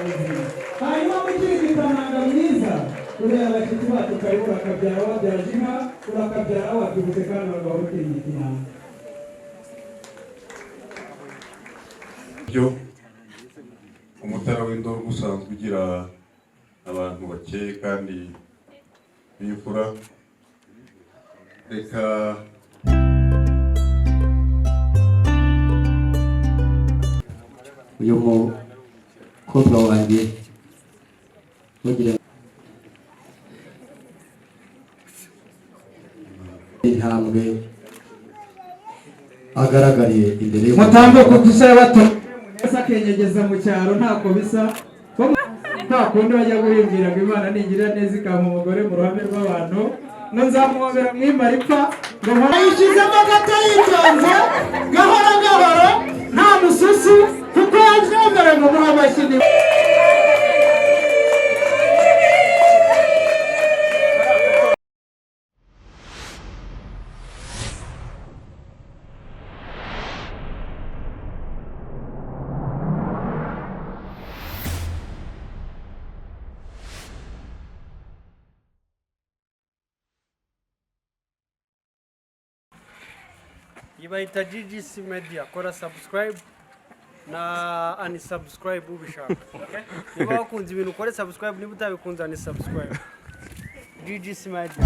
Ubuzima. Hanyuma mukirigitananga mwiza, ureba abashyitsi bacu, karibu, urakabyara wabyaje inka, urakabyara wabyibutse, kandi uragahora utinyita inanga. Byo Umutara w'Indorwa usanzwe ugira abantu bakeye kandi b'imfura. Reka Uyu mukobwa wanjye mugira intambwe agaragariye imbere. Mutambuke dusore bato. Ese akenyegeza mu cyaro ntako bisa nta kundi bajya guhimbira ngo Imana ningirira neza ikampa umugore mu ruhame rw'abantu, ngo nzamuhobera mwimara ipfa, ngo yishyizemo gato yitonze, gahoro gahoro, nta mususu, kuko yabyemere ngo muhe amashyi. Iyi bayita GGC Media. Kora subscribe na unsubscribe ubishaka. Niba wakunze ibintu, ukore subscribe, niba utabikunze, unsubscribe. GGC Media.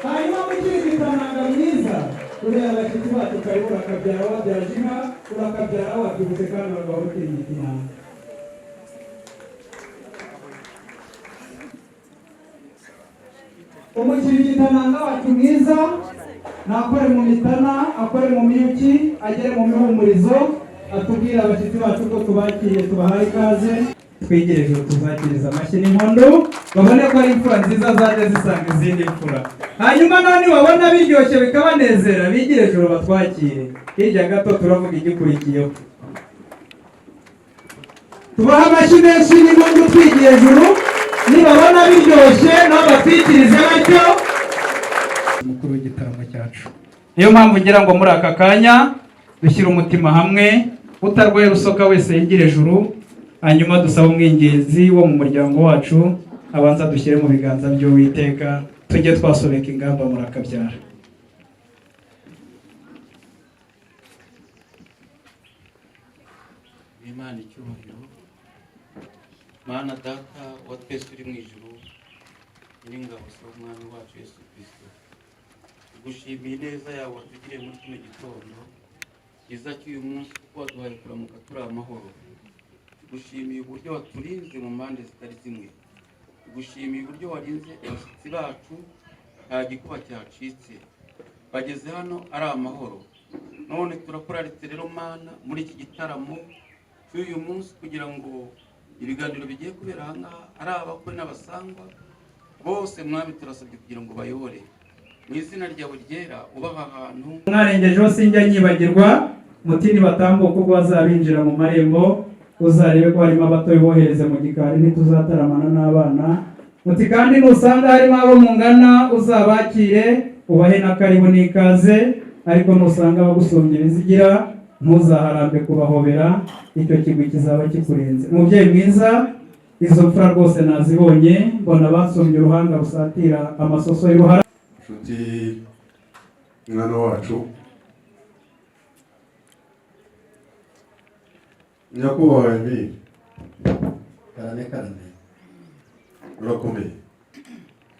Hanyuma mukirigitananga mwiza, ureba abashyitsi bacu, karibu, urakabyara wabyaje inka, urakabyara wabyibutse, kandi uragahora utinyita inanga. Umukirigitananga wacu mwiza nakore mu mitana, akore mu miyuki, agere mu mihumurizo, atubwire abashyitsi bacu ko tubakiriye, tubahaye ikaze. Twegereje tubakiriza amashyi n'impundu, babone ko ari imfura nziza zaje zisanga izindi mfura. Hanyuma none babona biryoshye bikabanezera, bigire ejuru batwakire. Hirya gato turavuga igikurikiyeho. Tubahe amashyi menshi n'impundu twigiye ejuru. Nibabona biryoshye nabo batwikirize batyo. Umukuru w'igitaramo cyacu, niyo mpamvu ngira ngo muri aka kanya dushyire umutima hamwe, utarwaye rusoka wese yigire ejuru, hanyuma dusabe umwingenzi wo mu muryango wacu abanza dushyire mu biganza by'Uwiteka, tujye twasobeka ingamba. Murakabyara. Imana icyubahiro. Mana Data wa twese uri mu ijuru, Nyiringabo, se w'Umwami wacu Yesu Kristo, tugushimiye ineza yawe watugiriye muri kino gitondo cyiza cy'uyu munsi, kuko waduhaye kuramuka turi amahoro. Tugushimiye uburyo waturinze mu mpande zitari zimwe. Tugushimiye uburyo warinze abashyitsi bacu, nta gikuba cyacitse, bageze hano ari amahoro. None turakuraritse rero Mana muri iki gitaramo cy'uyu munsi, kugira ngo ibiganiro bigiye kubera aha ngaha, ari abakwe n'abasangwa bose, Mwami, turasabye kugira ngo bayobore mu izina ryawe ryera, ubaha ahantu. Mwarengejeho sinjya nyibagirwa mutini batambuka ubwo bazabinjira mu marembo, uzarebe ko harimo abatoya bohereze mu gikari, ntituzataramana n'abana. Muti kandi nusanga harimo abo mungana uzabakire, ubahe na karibu n'ikaze, ariko nusanga abagusumbya ibizigira ntuzaharambe kubahobera, icyo kigwi kizaba kikurenze. Umubyeyi mwiza, izo mfura rwose nazibonye, mbona basumbye uruhanga rusatira amasoso y'uruhara. Inshuti, mwana wacu, nyakubahwa Emile. Karame, karame. Urakomeye?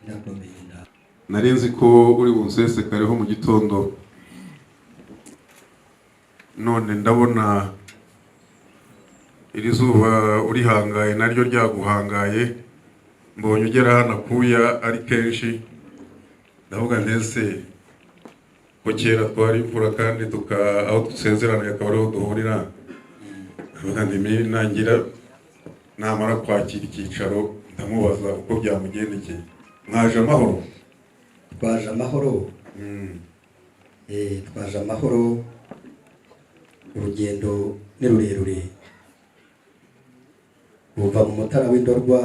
Ndakomeye nda. Nari nzi ko uri bunsesekareho mu gitondo, none ndabona iri zuba urihangaye naryo ryaguhangaye. Mbonye ugera hano akuya ari kenshi, ndavuga ndetse ko kera twari imfura kandi tuka aho dusezerana akaba ariho duhurira. Ndavuga nti nangira namara kwakira icyicaro ndamubaza uko byamugendekeye. Mwaje amahoro? Twaje amahoro. Twaje amahoro. Urugendo ni rurerure, ruva mu Mutara w'Indorwa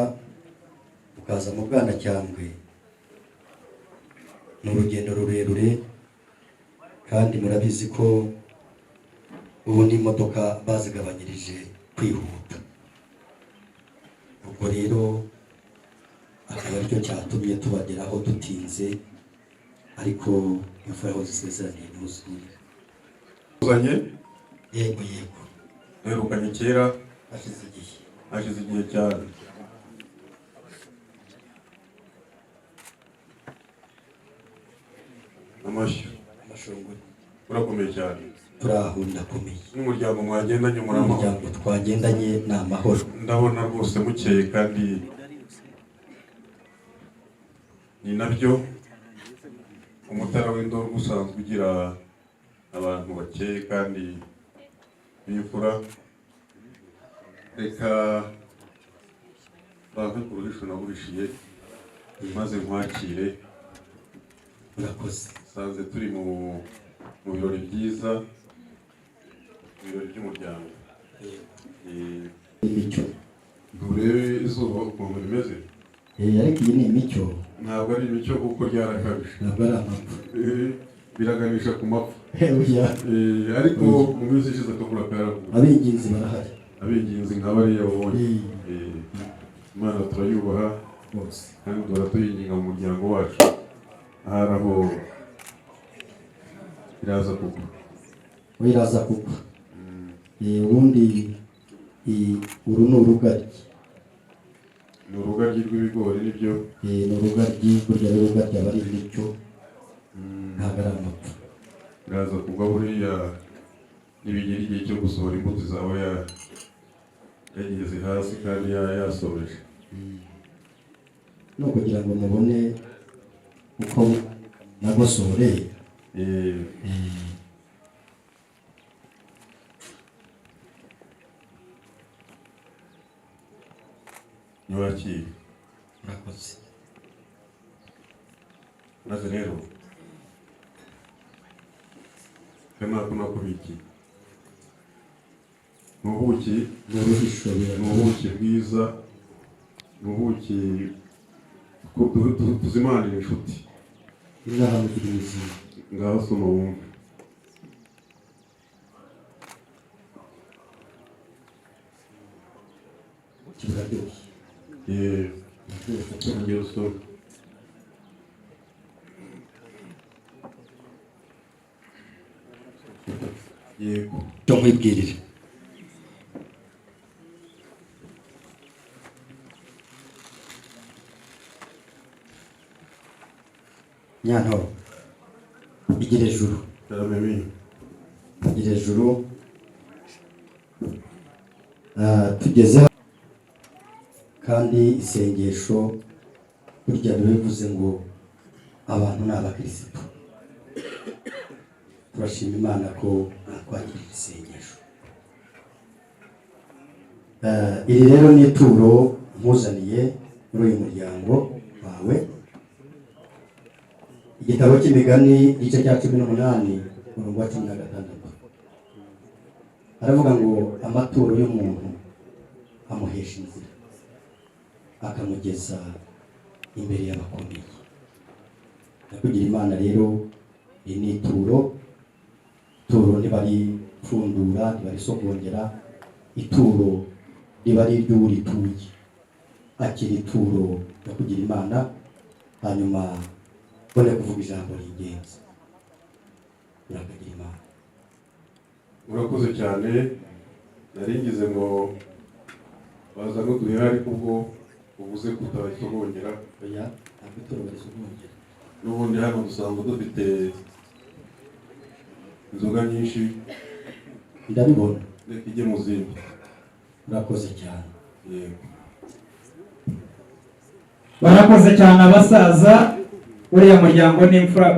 ukaza mu Bwanacyambwe, ni urugendo rurerure, kandi murabizi ko ubu n'imodoka bazigabanyirije kwihuta. Ubwo rero akaba aricyo cyatumye tubageraho dutinze, ariko imfura aho zisezeraniye ntuzure. Uzanye. Yego, yego. Duherukanye kera. Hashize igihe. Hashize igihe cyane. Amashyi. Amashongore. Urakomeye cyane? Turaho, ndakomeye. N'umuryango mwagendanye muri amahoro? Umuryango twagendanye ni amahoro. Ndabona rwose mukeye, kandi ni nabyo. Umutara w'Indorwa usanzwe ugira abantu bakeye kandi b'imfura. Reka banke ku ruhisho naguhishiye maze nkwakire. Murakoze. Sanze turi mu birori byiza, ibirori by'umuryango. Imicyo. Nturebe izuba ukuntu rimeze? Ariko iyi ni imicyo. Ntabwo ari imicyo kuko ryarakabije. Ntabwo ari amapfa. Biraganisha ku mapfa. Oya. Ariko mu minsi ishize akavura karaguye. Abinginzi barahari. Abinginzi nka bariya babonye. Imana turayubaha bose, kandi duhora tuyinginga mu muryango wacu. Ahari aho iraza kugwa. We iraza kugwa. Ubundi uru ni urugaryi. Ni urugaryi rw'ibigori, nibyo. Ni urugaryi. Burya rero urugaryi aba ari imicyo, ntabwo ari amapfa. Iraza kugwa buriya, nibigera igihe cyo gusohora imbuto izaba yageze hasi kandi yasobeje. Ni ukugira ngo mubone uko nagosore. Ntiwakire. Murakoze. Maze rero aka nakubikiye ni ubuki. Ni uruhisho. Ni ubuki bwiza, ni ubuki tuzimanira inshuti. Inaha mugira imizinga. Ngaho soma wumve. Ubuki buraryoshye. Yeee. Buraryoshye. Ongera usome. Yego. Cyo nkwibwirire. Nyantoro, igira ejuru. Karame. Igira ejuru. Tugeze kandi isengesho burya biba bivuze ngo abantu ni abakirisitu. Turashima Imana ko twakirira isengesho. Iri rero ni ituro nkuzaniye muri uyu muryango wawe. Igitabo cy'Imigani, igice cya 18, umurongo wa 16, aravuga ngo: "Amaturo y'umuntu amuhesha inzira, akamugeza imbere y'abakomeye." Ndakugira Imana rero, iri ni ituro. Ituro ntibaripfundura, ntibarisogongera, ituro riba ari iry'urituye. Akira ituro, ndakugira Imana, hanyuma ubone kuvuga ijambo ringenzi. Urakagira Imana. Urakoze cyane. Nari ngize ngo baza n'uduhera, ariko ubwo uvuze ko utabisogongera. Oya, ntabwo ituro barisogongera. N'ubundi hano dusanzwe dufite inzoga nyinshi. Ndabibona. Reka ijye mu zindi. Urakoze cyane. Yego. Barakoze cyane abasaza, uriya muryango ni imfura.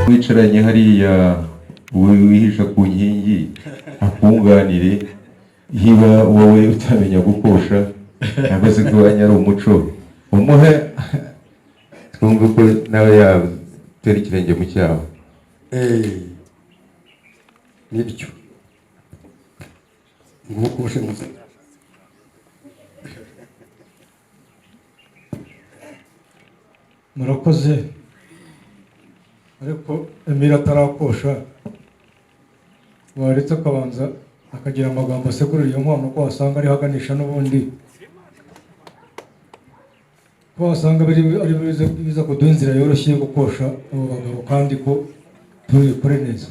Wicaranye hariya wihisha ku nkingi akunganire, niba wowe utamenya gukosha cyangwa se ko iwanyu ari umuco, umuhe twumve ko nawe yatera ikirenge mu cyabo. Nibyo, nguko ubushinguzi. Murakoze, ariko Emile atarakosha, waretse akabanza akagira amagambo asegurira iyo nkwano, ko wasanga ariho aganisha n'ubundi, ko wasanga biri ari biza kuduha inzira yoroshye yo gukosha abo bagabo, kandi ko tubikore neza.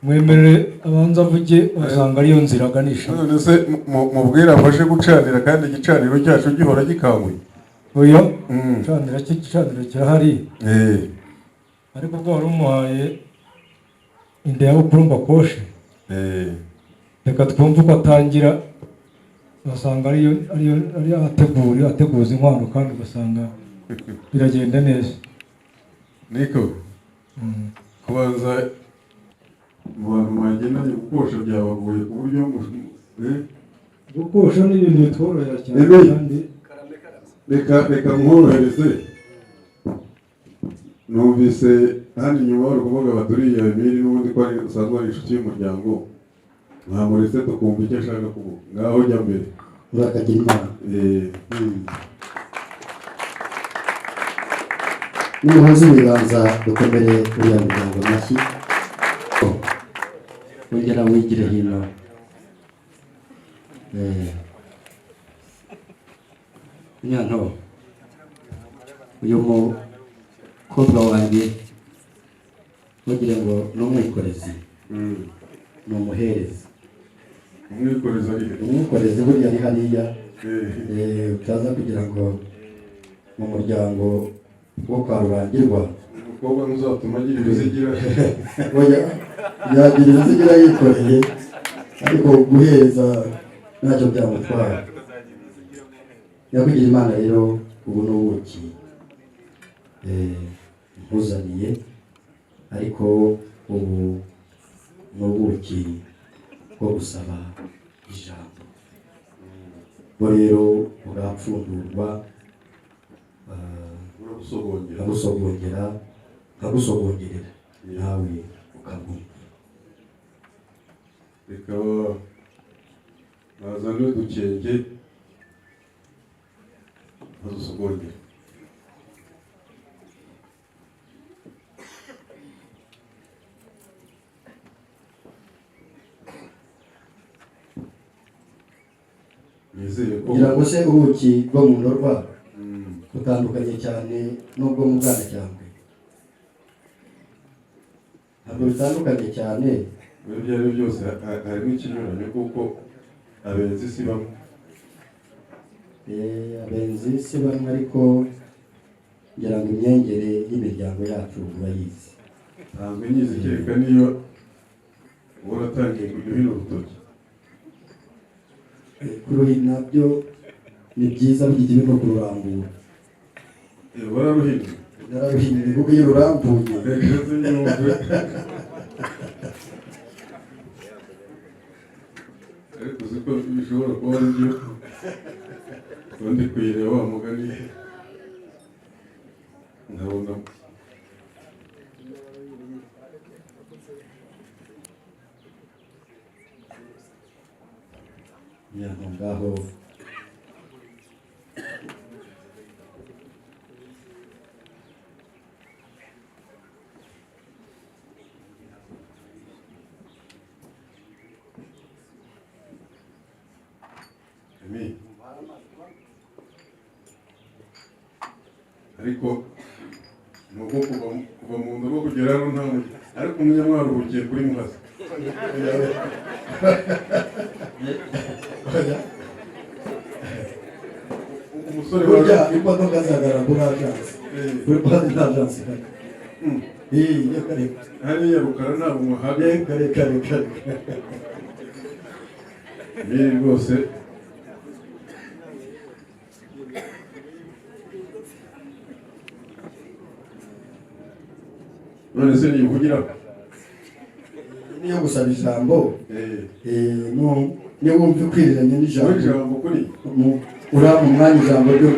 Mwemerere abanza avuge, wasanga ariyo nzira aganisha. None se mubwire afashe gucanira, kandi igicaniro cyacu gihora gikanguye? Oya, igicaniro cye, igicaniro kirahari. Ariko ubwo wari umuhaye inda ya bukuru ngo akoshe, reka twumve uko atangira. Ugasanga ariyo ategura, ateguza inkwano, kandi ugasanga biragenda neza. Niko kubanza mu bantu mwagendanye gukosha byabagoye ku buryo Gukosha ni ibintu bitworohera cyane. Ebe. Kandi Reka mworohereze. Numvise hano inyuma bari kuvuga bati uriya Emile n'ubundi ko ari usanzwe ari inshuti y'umuryango, mwamuretse tukumva icyo ashaka kuvuga. Ngaho jya mbere. Urakagira Imana. Nimuhuze ibiganza, dukomere uriya muryango amashyi. Wongera wigire hino. Nyanto, uyu mukobwa wanjye ntugire ngo ni umwikorezi, ni umuhereza. Umwikorezi ari he? Umwikorezi burya ari hariya. Utaza kugira ngo mu muryango wo kwa Rurangirwa. Umukobwa ntuzatuma agira ibizigira. Oya, yagira ibizigira yikoreye, ariko guheza ntacyo byamutwara. Nyakugira Imana rero, ubu ni ubuki nkuzaniye. Ariko ubu ni ubuki bwo gusaba ijambo, bwo rero burapfundurwa. Uragusogongera. Nkagusogongera, nkagusogongerera, nawe ukabwumva. Rikaba nazana udukenge nkazusogongera. Nizere ko Kugira ngo se ubuki bwo mu Ndorwa butandukanye cyane n'ubwo mu Bwanacyambwe? Ntabwo bitandukanye cyane. Muri ibyo ari byo byose harimo ikinyuranyo, kuko abenzi si bamwe. Abenzi si bamwe, ariko ngira ngo imyengere y'imiryango yacu urayizi. Ntabwo nyizi, kereka niyo waratangiye kujya uhina urutoki. Kuruhina byo ni byiza, burya no kururambura. Wararuhinze? Nararuhinze, kuko iyo ururambuye Reka sinyumve, ariko uzi ko bishobora kuba ari byo, ubundi kuyireba wa mugani nkabona. Nyaho ngaho. Emi. Ariko ni uko kuva mu nda rwo kugera hano nta mugi, ariko umunyamwaro uhugiye kuri Muhazi. Oya. Umusore Burya imodoka zihagarara kuri agence, kuri padi nta agence ihari. Reka reka. Hariya Rukara ntabwo muhaga. Reka reka reka reka. Miri rwose. None se niyivugiraho? Niyo gusaba ijambo. Niba wumva ukwiriranye n'ijambo. Muri ijambo kuri urampa umwanya, ijambo ryo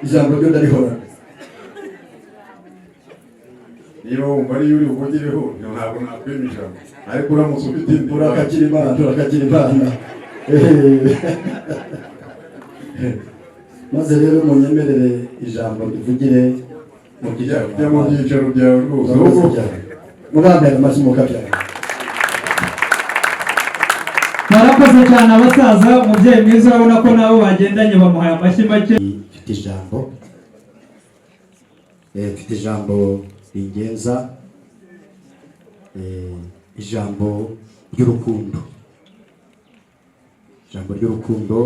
ijambo ryo ndarihorana. Niba wumva ariyo uri buvugireho, ntabwo nakwima ijambo, ariko uramutse ufite indi. Urakagira Imana, urakagira Imana. Maze rero munyemerere ijambo rivugire mu byicaro. Jya mu byicaro byawe rwose. Murakoze cyane, mubampera amashyi mukabyara. Barakoze cyane abasaza. Umubyeyi mwiza, urabona ko nabo bagendanye bamuhaye amashyi make. Mfite ijambo. Mfite ijambo ringenza, ijambo ry'urukundo, ijambo ry'urukundo.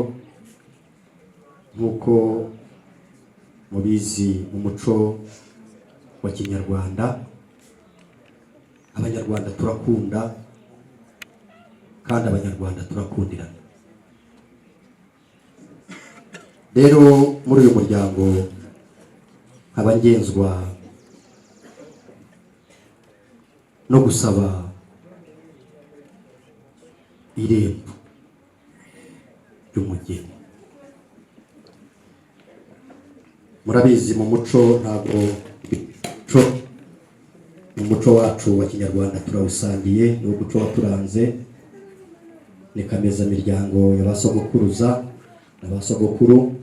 Nk'uko mubizi, mu muco wa kinyarwanda, Abanyarwanda turakunda, kandi Abanyarwanda turakundirana. Rero muri uyu muryango nkaba ngenzwa no gusaba irembo ry'umugeni. Murabizi, mu muco, ntabwo muco, mu muco wacu wa kinyarwanda turawusangiye, ni umuco waturanze, ni kamezamiryango ya ba sogokuruza na ba sogokuru.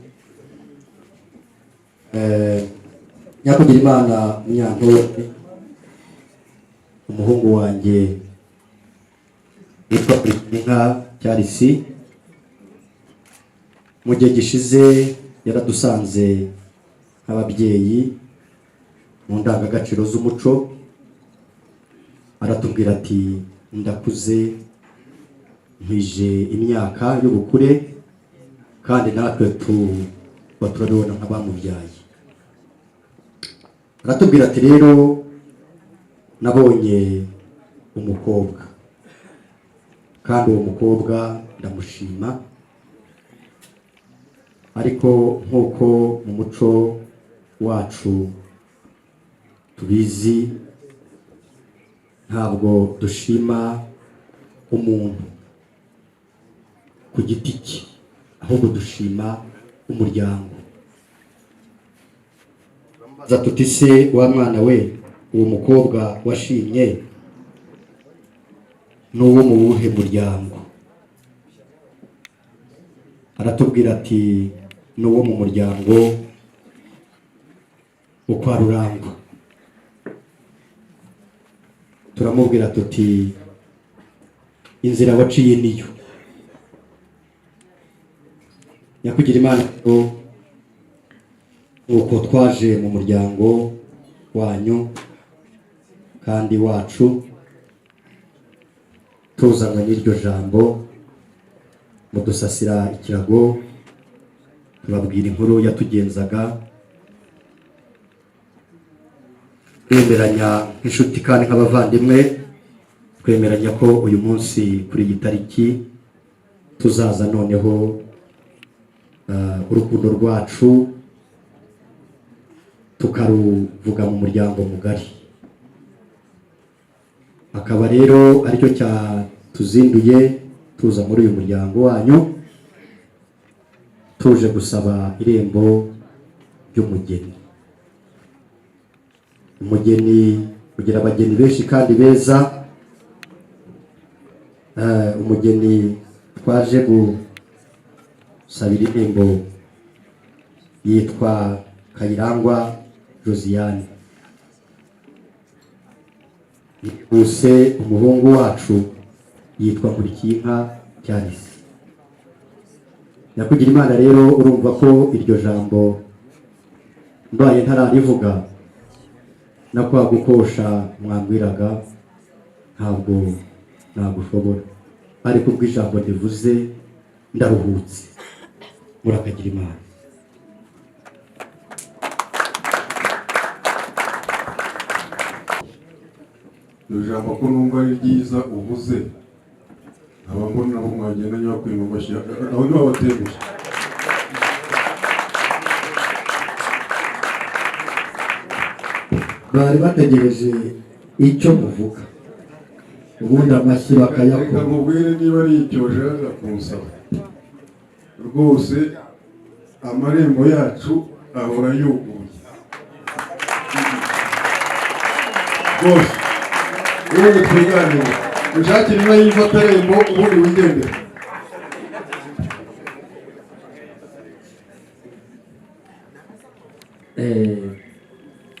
Nyakugira Imana Munyantore, umuhungu wanjye witwa Inka Cyarisi, mu gihe gishize yaradusanze nk'ababyeyi mu ndangagaciro z'umuco, aratubwira ati: "Ndakuze, nkwije imyaka y'ubukure," kandi natwe tuba turabibona nk'abamubyaye. Aratubwira ati: "Rero nabonye umukobwa, kandi uwo mukobwa ndamushima, ariko nk'uko mu muco wacu tubizi, Ntabwo dushima umuntu ku giti cye, ahubwo dushima umuryango. Turamubaza tuti: "Se wa mwana we, uwo mukobwa washimye n'uwo mu wuhe muryango?" Aratubwira ati: "N'uwo mu muryango wo kwa Rurangwa." Turamubwira tuti: "Inzira waciye niyo." Nyakugira Imana, nuko twaje mu muryango wanyu kandi wacu, tuzanywe n'iryo jambo, mudusasira ikirago, tubabwira inkuru yatugenzaga, twemeranya nk'inshuti kandi nk'abavandimwe, twemeranya ko uyu munsi kuri iyi tariki tuzaza noneho urukundo rwacu tukaruvuga mu muryango mugari. Akaba rero aricyo cyatuzinduye tuza muri uyu muryango wanyu, tuje gusaba irembo ry'umugeni. Umugeni, kugira abageni benshi kandi beza. Umugeni twaje gusabira irembo yitwa Kayirangwa Josiane. Yihuse, umuhungu wacu yitwa Nkurikiyinka Charles. Nyakugira Imana rero, urumva ko iryo jambo mbaye ntararivuga, na kwa gukosha mwambwiraga ntabwo nagushobora, ariko ubwo ijambo rivuze ndaruhutse. Murakagira Imana. Iryo jambo ko numva ari ryiza uvuze, nkaba mbona nabo mwagenda nyakwima amashyi, aho ntibabatengushye. Bari bategereje icyo muvuga, ubundi amashyi Reka bakayakoma. nkubwire, niba ari icyo ushaka kunsaba, rwose amarembo yacu ahora yuguruye rwose. Ubundi twiganire, ushakire inka y'imfatarembo, ubundi wigendere.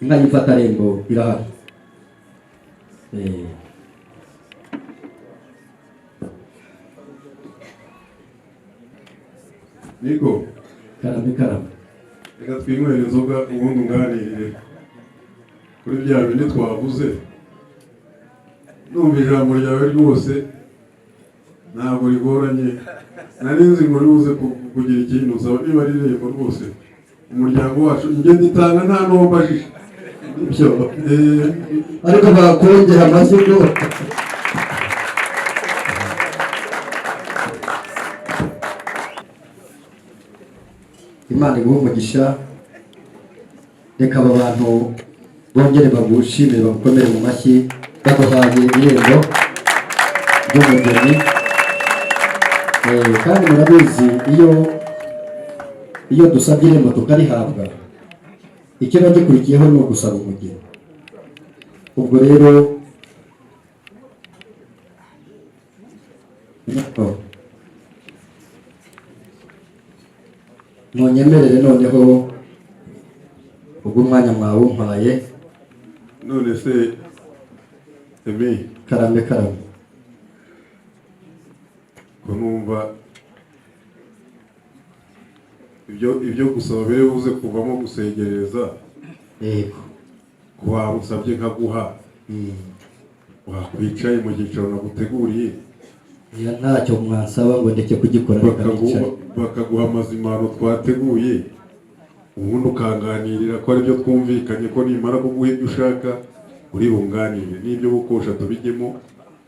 Inka y'imfatarembo irahari. Niko. Karame, karame. Reka twinywere inzoga, ubundi unganirire kuri bya bindi twavuze. Numva ijambo ryawe rwose ntabwo rigoranye, nari nzi ngo ribuze kugira ikintu usaba. Niba ari irembo rwose, umuryango wacu njye nditanga nta n'uwo mbajije. Ibyo ariko bakongera amashyi ngo Imana iguhe umugisha. Reka aba bantu bongere bagushimire, bagukomere mu mashyi, baguhaye irembo ry'umugeni. Kandi murabizi, iyo dusabye irembo tukarihabwa, ikiba gikurikiyeho ni ugusaba umugeni. Ubwo rero munyemerere noneho, ubwo umwanya mwawumpaye. None se Emi? Karame, karame. Ko numva ibyo gusaba biri buze kuvamo gusegereza, Yego. ko waba usabye nkaguha, wakwicaye mu cyicaro naguteguriye? Ya, ntacyo mwansaba ngo ndeke kugikora, reka nicare. Bakaguha amazimano twateguye, ubundi ukanganirira ko aribyo twumvikanye, ko nimara kuguha ibyo ushaka uri bunganire n'ibyo gukosha tubijyemo,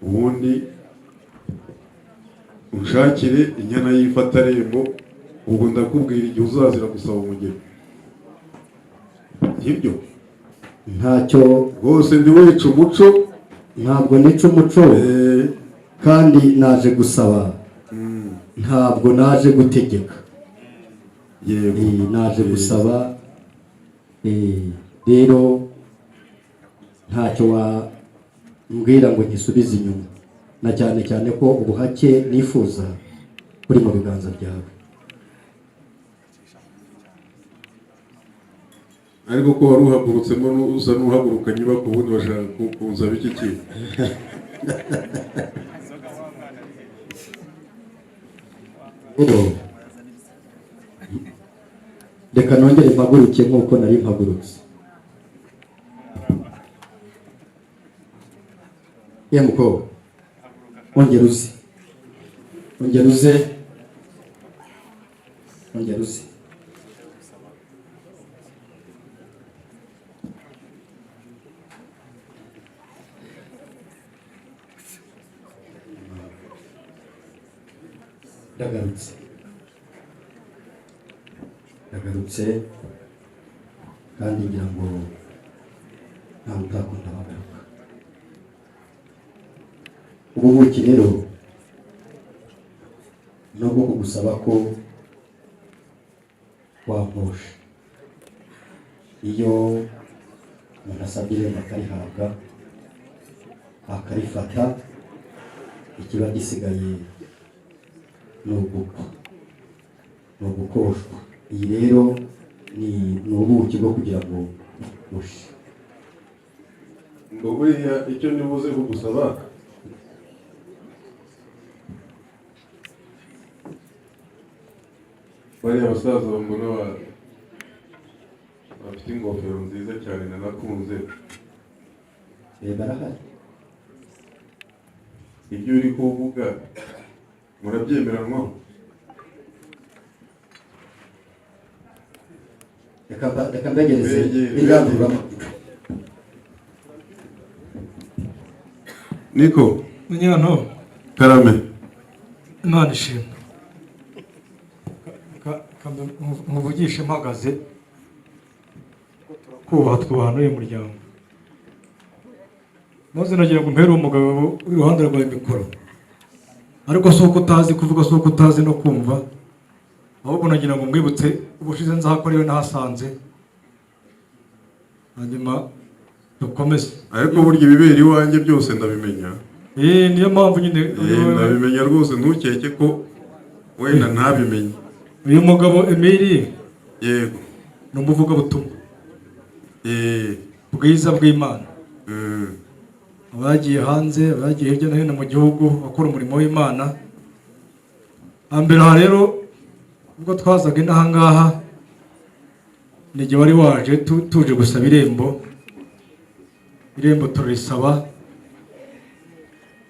ubundi unshakire inyana y'ifatarembo. Ubwo ndakubwira igihe uzazira gusaba umugeni, sibyo? Ntacyo. Rwose ntiwice umuco. Ntabwo nica umuco, kandi naje gusaba, ntabwo naje gutegeka. Naje gusaba. Rero ntacyo wambwira ngo nkisubize inyuma, na cyane cyane ko ubuhake nifuza buri mu biganza byawe. Ariko ko wari uhagurutsemo usa n'uhagurukanye bako, ubundi bashaka kunsaba iki kintu? Rero reka nongere mpaguruke nk'uko nari mpagurutse. Ye mukobwa, ongera uze, ongera uze, ongera uze. Ndagarutse, ndagarutse, kandi ngira ngo ntawe utakunda bagaruka. Ubu buki rero ni ubwo kugusaba ko wankosha. Iyo umuntu asabye irembo akarihabwa, akarifata, ikiba gisigaye ni ugukwa, ni ugukoshwa. Iyi rero ni ubuki bwo kugira ngo bushe. Ngo buriya icyo nibuze kugusaba, bariya basaza mbona bafite ingofero nziza cyane nanakunze. Barahari. Ibyo uri kuvuga murabyemeranwaho? Reka mbegereze Begere, indangururamajwi. Niko. Munyanto. Karame. Imana ishimwe. Nkuvugishe mpagaze, kubaha twubaha n'uyu muryango. Maze nagira ngo mpere umugabo uri iruhande rwawe mikoro, ariko si uko utazi kuvuga, si uko utazi no kumva, ahubwo nagira ngo mwibutse ubushize nzahakorewe nahasanze, hanyuma dukomeze. Ariko burya ibibera iwanjye byose ndabimenya. Niyo mpamvu nyine. Ndabimenya rwose, ntukeke ko wenda ntabimenye. Uyu mugabo Emile Yego. ni umuvugabutumwa bwiza bw'Imana. Abagiye hanze, abagiye hirya no hino mu gihugu bakora umurimo w'Imana. Hambere aha rero ubwo twazaga inaha ngaha, ni igihe wari waje tuje gusaba irembo. Irembo turarisaba,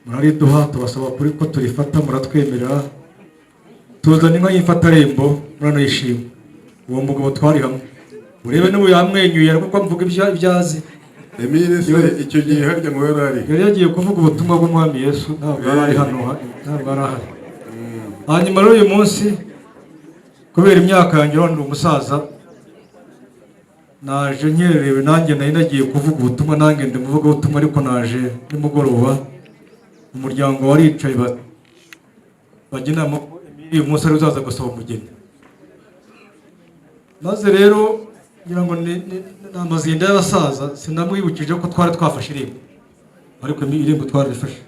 murariduha, tubasaba kuri ko turifata, muratwemerera, tuzana inka y'imfatarembo, muranayishima. Uwo mugabo twari hamwe, urebe n'ubu yamwenyuye kuko mvuga ibyo azi. Emile se icyo gihe harya ngo yari ari? Yari yagiye kuvuga ubutumwa bw'Umwami Yesu, ntabwo yari ari hano, ntabwo yari ahari. Hanyuma rero uyu munsi kubera imyaka yanjye, urabona ndi umusaza, naje nkererewe, nanjye nari nagiye kuvuga ubutumwa, nanjye ndi umuvugabutumwa, ariko naje nimugoroba. Umuryango waricaye bajya inama ko Emile uyu munsi ari uzaza gusaba umugeni. Maze rero ngira ngo ni amazinda y'abasaza, sinamwibukije ko twari twafashe irembo, ariko irembo twararifashe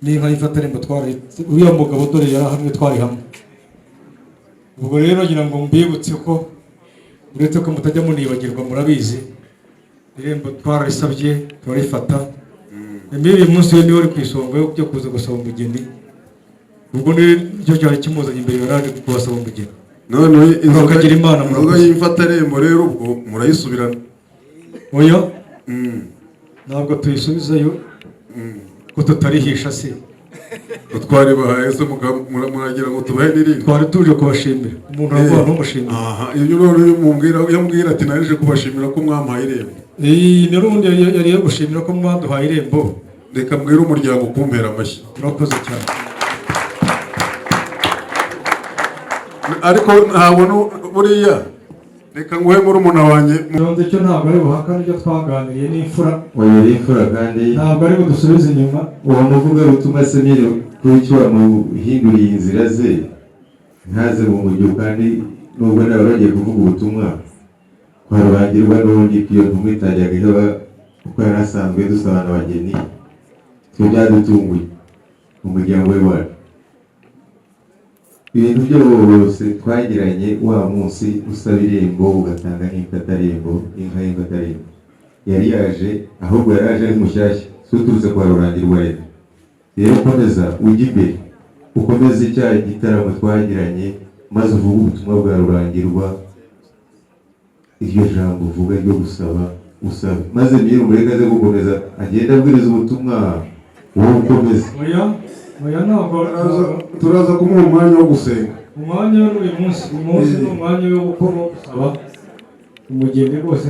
n'inka y'imfatarembo twari, uriya mugabo dore yari hamwe, twari hamwe. Ubwo rero ngira ngo mbibutse ko uretse ko mutajya munibagirwa, murabizi, irembo twararisabye turarifata. Emile uyu munsi we niwe uri ku isonga yo kuza gusaba umugeni. Ubwo nicyo cyari kimuzanye imbere, yaraje kubasaba umugeni. None Murakagira Imana, inzoga murakoze. y'imfatarembo rero ubwo murayisubirana? Oya, ntabwo tuyisubizayo, ko tutarihisha se. Twaribahaye se muragira ngo tubahe n'irindi? Twari tuje kubashimira, umuntu aravuga ntumushimire. Aha, ibyo none iyo mumbwira, iyo mbwira ati naje kubashimira ko mwampaye irembo. Iyi ni ubundi yari yo gushimira ko mwaduhaye irembo. Reka mbwire umuryango kumpera amashyi. Murakoze cyane. Ariko ntabwo buriya Reka nguhe murumuna wanjye. Nzi cyo ntabwo ari buhakane ibyo twaganiriye n'imfura. Oya, imfura kandi. Ntabwo ari budusubize inyuma. Uwo muvugabutumwa Samiri, kuri icyo wamuhinduriye inzira ze, ntaze mu mujyo, kandi nubwo nawe bagiye kuvuga ubutumwa kwa Rurangirwa, n'ubundi iyo ntumwa itajyaga ihaba uko yari asanzwe dusabana abageni. Twe byadutunguye mu muryango we wacu, ibintu byose twagiranye wa munsi usaba irembo, ugatanga n'imfatarembo, inka y'imfatarembo. Yari yaje, ahubwo yari aje ari mushyashya, si uturutse kwa Rurangirwa. Rero komeza ujye imbere, ukomeze cya gitaramo twagiranye, maze uvuge ubutumwa bwa Rurangirwa. Iryo jambo uvuga ryo gusaba, usabe, maze mbwira umureke aze gukomeza agende abwiriza ubutumwa, wowe ukomeze. Oya, oya, ntabwo. Turaza kumuha umwanya wo gusenga. Umwanya n'uyu munsi, uyu munsi ni umwanya wo gukora, wo gusaba umugeni rwose.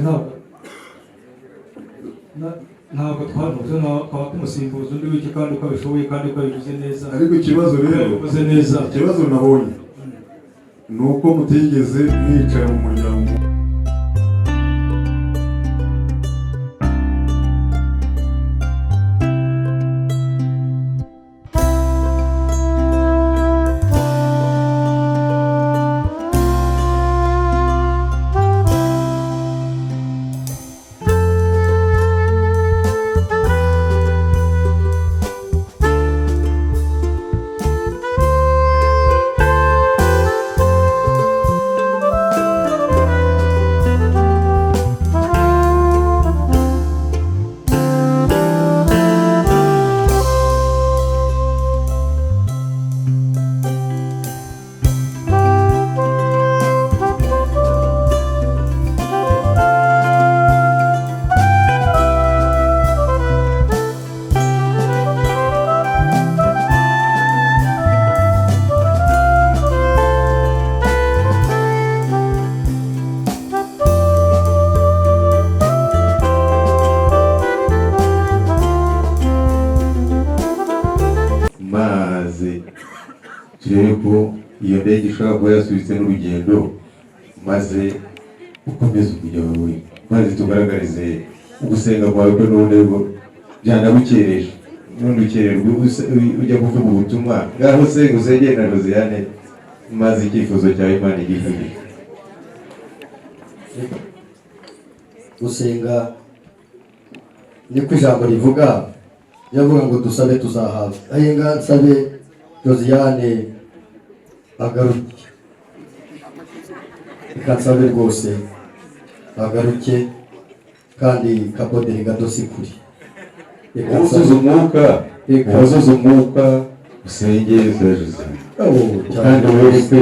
Ntabwo twavuze twaba tumusimbuza undi w'iki, kandi uko abishoboye, kandi uko abivuze neza. Ariko ikibazo rero, abivuze neza. Ikibazo nabonye ni uko mutigeze mwicara mu muryango. Maze turebe ko iyo ndege ishobora kuba yasubitse n'urugendo, maze ukomeze kujya wawe, maze tugaragarize ugusenga kwawe ko n'ubundi aribwo byanagukereje, n'ubundi ukererwa ujya kuvuga ubutumwa. Ngaho usenga, usengere na Josiane, maze icyifuzo cyawe Imana igivuge. Gusenga niko ijambo rivuga, yavuga ngo dusabe tuzahabwa. Ahenga nsabe Josiane agaruke, reka nsabe rwose agaruke, kandi kaboderi gato si kuri. Reka wuzuze umwuka. Reka. Wuzuze umwuka, usengere Josiane. Oh, cyane. Kandi werekwe.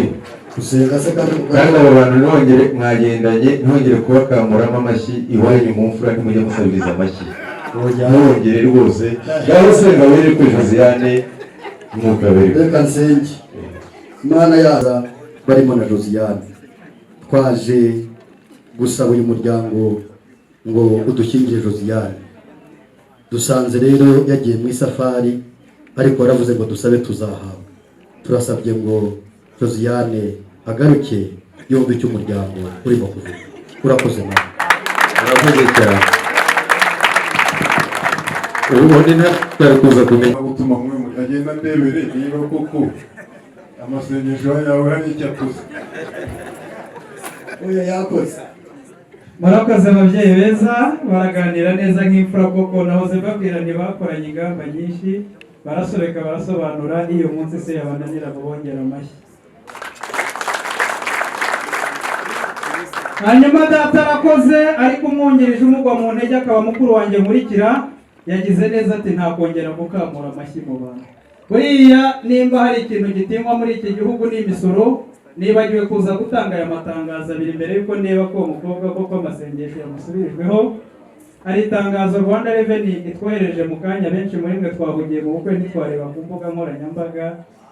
Gusenga se kandi? Kandi abo bantu ntongere mwagendanye, ntongere kubakamuramo amashyi iwanyu mu mfura, ntimujye musabiriza amashyi. Oya. Ntongere rwose. Ngaho senga, werekwe Josiane, umwuka werekwe. Reka nsenge. Imana yaza barimo na Josiane, twaje gusaba uyu muryango ngo udushyingire Josiane. Dusanze rero yagiye mu isafari, ariko waravuze ngo dusabe tuzahabwa. Turasabye ngo Josiane agaruke, yumve icyo umuryango urimo kuvuga. Urakoze nawe. Urakoze cyane. Ubundi ntitwari kuza kumenya. Gutuma mwe agenda ndebere niba koko amasengesho yawe hari icyo akoze. Oya, yakoze. Murakoze ababyeyi beza, baraganira neza nk'imfura koko. Nahoze mbabwira, ntibakoranye ingamba nyinshi, barasobeka, barasobanura. Iyo munsi se yabananira bongera amashyi. Hanyuma data arakoze, ariko umwungirije umugwa mu ntege akaba mukuru wanjye nkurikira, yagize neza ati ntakongera gukamura amashyi mu bantu. Buriya nimba hari ikintu gitinywa muri iki gihugu ni imisoro. Nibagiwe kuza gutanga aya matangazo abiri mbere yuko niba ko uwo mukobwa koko amasengesho yamusubirijweho. Hari itangazo Rwanda Revenue itwohereje mu kanya. Benshi muri mwe twahugiye mu bukwe, ntitwareba ku mbuga nkoranyambaga.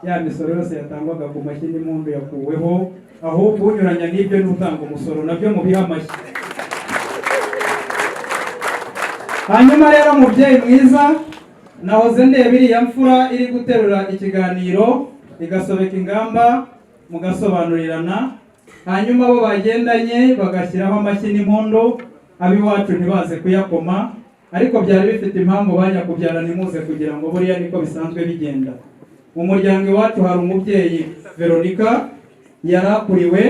Ya misoro yose yatangwaga ku mashyi n'impundu yakuweho, ahubwo unyuranya n'ibyo n'utanga umusoro. Nabyo mubihe amashyi. Hanyuma rero mubyeyi mwiza, nahoze ndeba iriya mfura iri guterura ikiganiro, igasobeka ingamba, mugasobanurirana. Hanyuma abo bagendanye bagashyiraho amashyi n'impundu, ab'iwacu ntibaze kuyakoma, ariko byari bifite impamvu banyakubyara ntimuze kugira ngo buriya niko bisanzwe bigenda. Mu muryango iwacu hari umubyeyi Veronica yarakuriwe.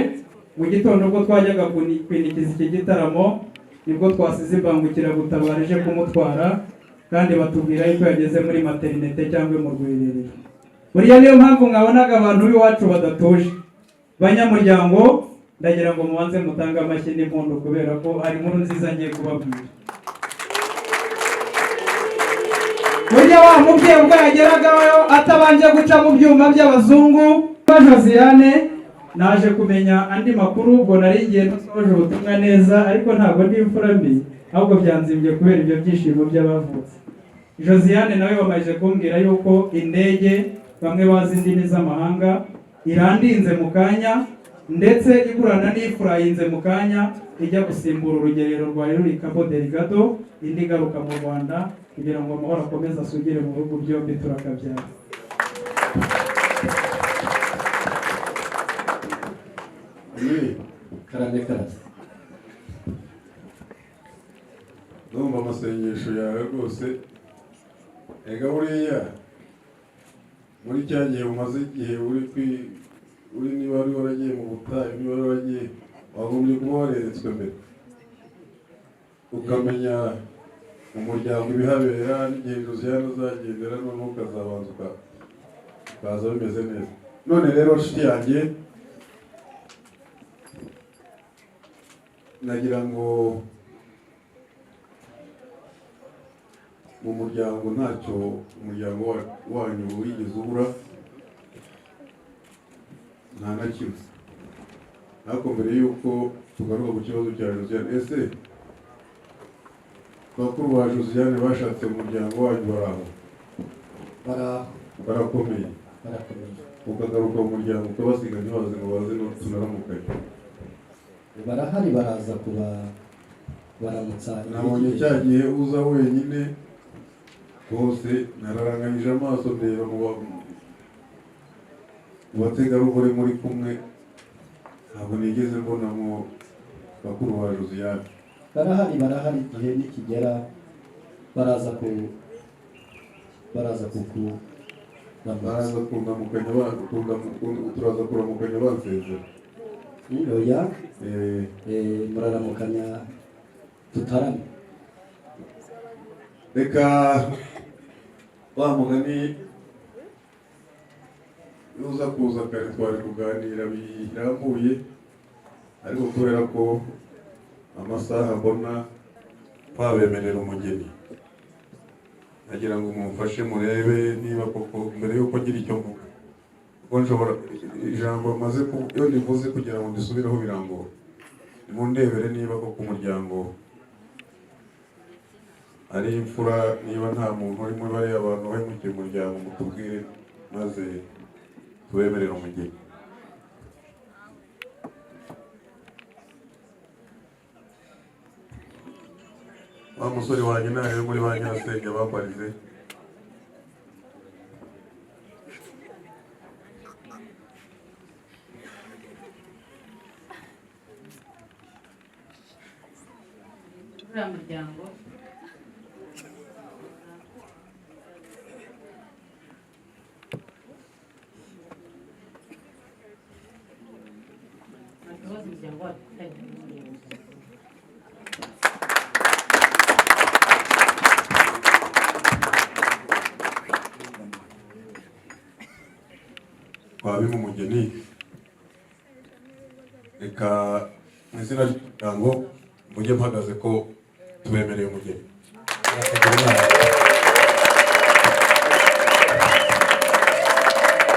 Mu gitondo ubwo twajyaga kwinikiza iki gitaramo, nibwo twasize imbangukiragutabara ije kumutwara, kandi batubwira yuko yageze muri maternité cyangwa mu rwererero. Buriya niyo mpamvu mwabonaga abantu b'iwacu badatuje. Banyamuryango, ndagira ngo mubanze mutange amashyi n'impundu kubera ko hari inkuru nziza ngiye kubabwira. Burya wa mubyeyi ubwo yageragayo atabanje guca mu byuma by'abazungu ba Josiane, naje kumenya andi makuru. Ubwo nari ngiye ntasohoje ubutumwa neza, ariko ntabwo ndi imfura mbi, ahubwo byanzimbye kubera ibyo byishimo by'abavutse. Josiane nawe bamaze kumbwira yuko indege, bamwe bazi indimi z'amahanga, irandinze mu kanya, ndetse igurana n'ifurayinze mu kanya ijya gusimbura urugerero rwa ruri Cabo Delgado, indi igaruka mu Rwanda kugira ngo amahoro akomeze asugire mu bihugu byombi. Turakabyara. Karame, karame. Ndumva amasengesho yawe rwose. Ega buriya muri cya gihe umaze igihe uri kwi uri, niba wari waragiye mu butayu, niba wari waragiye, wagombye kuba wareretswe mbere, ukamenya mu muryango ibihabera n'igihe Josiane uzagendera, noneho ukazabanza ukaza bimeze neza. None rero nshuti yanjye, nagira ngo mu muryango ntacyo umuryango wanyu wigeze ubura, nta na kimwe. Ariko mbere y'uko tugaruka ku kibazo cya Josiane, ese bakuru ba Josiane bashatse mu muryango wanyu baraho? Baraho. Barakomeye? Barakomeye. Ukagaruka mu muryango ukabasiga ntibaze ngo baze no tunaramukanye? Barahari, baraza kuba baramutsa. Nabonye cya gihe uza wenyine rwose, nararanganyije amaso ndeba mu bategarugori muri kumwe, ntabwo nigeze mbonamo bakuru ba Josiane. Barahari, barahari. Igihe nikigera baraza kukuramutsa. Baraza kundamukanya, turaza kuramukanya bansezera. Oya, muraramukanya tutarame. Reka wa mugani, uza kuza kare twari kuganira birambuye, ariko kubera ko amasaha mbona twabemerera umugeni, nagira ngo mumfashe murebe niba koko, mbere y'uko ngira icyo mvuga, kuko nshobora ijambo maze iyo ndivuze kugira ngo ndisubireho birangora, nimundebere niba koko umuryango ari imfura, niba nta muntu uri muri bariya bantu wahemukiye umuryango, mutubwire maze tubemerere umugeni. Wa musore wanjye ntarebe muri ba nyirasenge bambarize. Uriya muryango. Nta kibazo umuryango wacu ufitanye n'ubuyobozi. Twabima umugeni. Reka mu izina ry'umuryango mujye mpagaze ko tubemereye umugeni.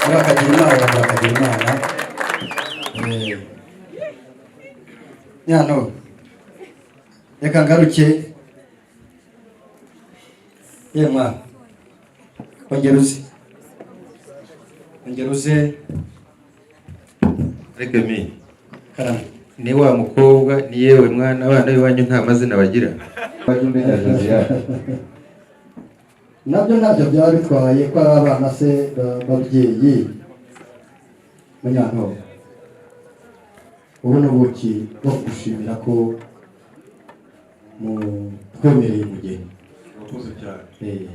Murakagira Imana, murakagira Imana. Nyano, reka ngaruke. Ye mwana, ongera uze, ongera uze. Ariko mi Karame. Ni wa mukobwa ni yewe mwana, abana b'iwanyu nta mazina bagira. Nabyo ntabyo byaba bitwaye ko ari abana se babyeyi. Munyantore. Ubu ni ubuki bwo kugushimira ko mutwemereye umugeni. Urakoze cyane.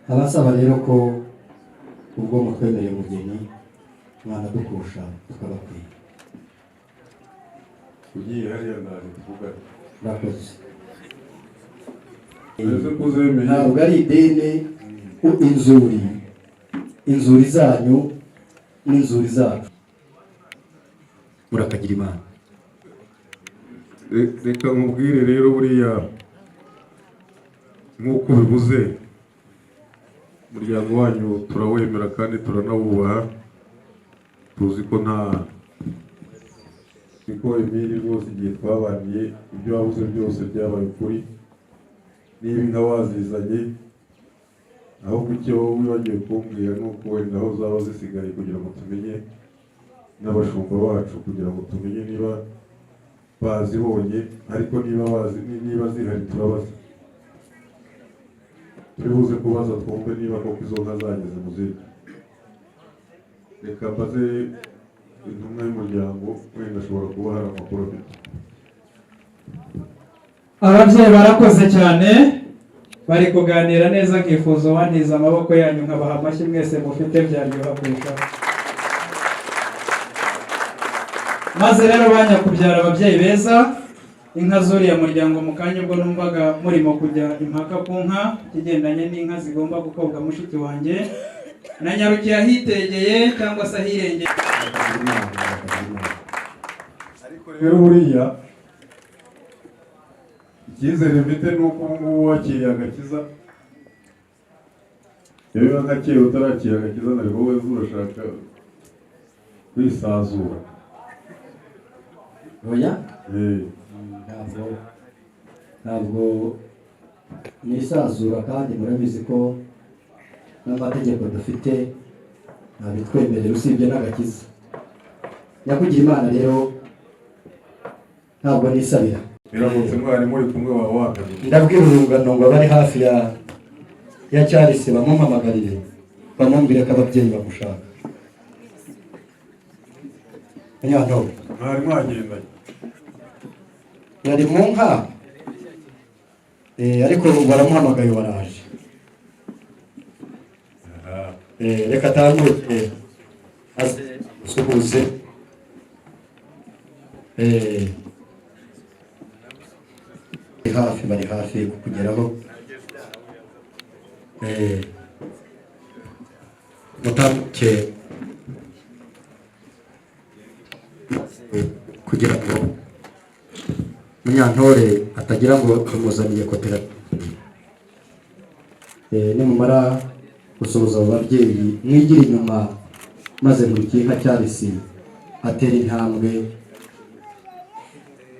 Abasaba rero ko ubwo mutwemereye umugeni mwanadukusha tukabakwiye. Ugiye hariya, ndaje tuvugane. Murakoze. Ese ko uzemeye? Ntabwo ari ideni, inzuri zanyu n'inzuri zacu. Murakagira Imana. Reka nkubwire rero, buriya nk'uko ubivuze, umuryango wanyu turawemera kandi turanawubaha. Tuzi ko nta niko Emile rwose, igihe twabaniye ibyo wabuze byose byabaye ukuri. Niba inka wazizanye, ahubwo icyo wowe wibagiwe kumbwira ni uko wenda aho zaba zisigaye, kugira ngo tumenye n'abashumba bacu, kugira ngo tumenye niba bazibonye. Ariko niba bazi, niba zihari, turabaza, turi buze kubaza twumve niba koko izo nka zageze mu zindi. Reka mbaze intumwa y'umuryango, wenda ashobora kuba hari amakuru afite. Ababyeyi barakoze cyane, bari kuganira neza, nkifuza uwantiza amaboko yanyu nkabaha amashyi mwese mufite, byaryoha kurushaho. Maze rero banyakubyara, ababyeyi beza, inka z'uriya muryango, mu kanya ubwo numvaga murimo kujya impaka ku nka, ikigendanye n'inka zigomba gukobwa mushiki wanjye, nanyarukiye ahitegeye cyangwa se ahirengeye. Ariko rero buriya icyizere mfite ni uko ubu ngubu wakiriye agakiza. Iyo biba nka kera utarakira agakiza, nari wowe urashaka kwisazura. Oya. Ntabwo nisazura, kandi murabizi ko n'amategeko dufite ntabitwemerera, usibye n'agakiza. Nyakugira Imana rero, ntabwo nisabira. Biramutse mwari muri kumwe waba wakabiri. Ndabwira urungano ngo abari hafi ya Charles bamumpamagarire, bamubwire ko ababyeyi bamushaka. Munyantore. Mwari mwagendanye? Yari mu nka. Ariko baramuhamagaye, baraje. Reka atambuke aze asuhuze. Bari hafi, bari hafi kukugeraho. Mutambuke kugira ngo Munyantore atagira ngo tumuzaniye koperative. Nimumara gusuhuza abo babyeyi, mwigire inyuma, maze Nkurikiyinka Charles atera intambwe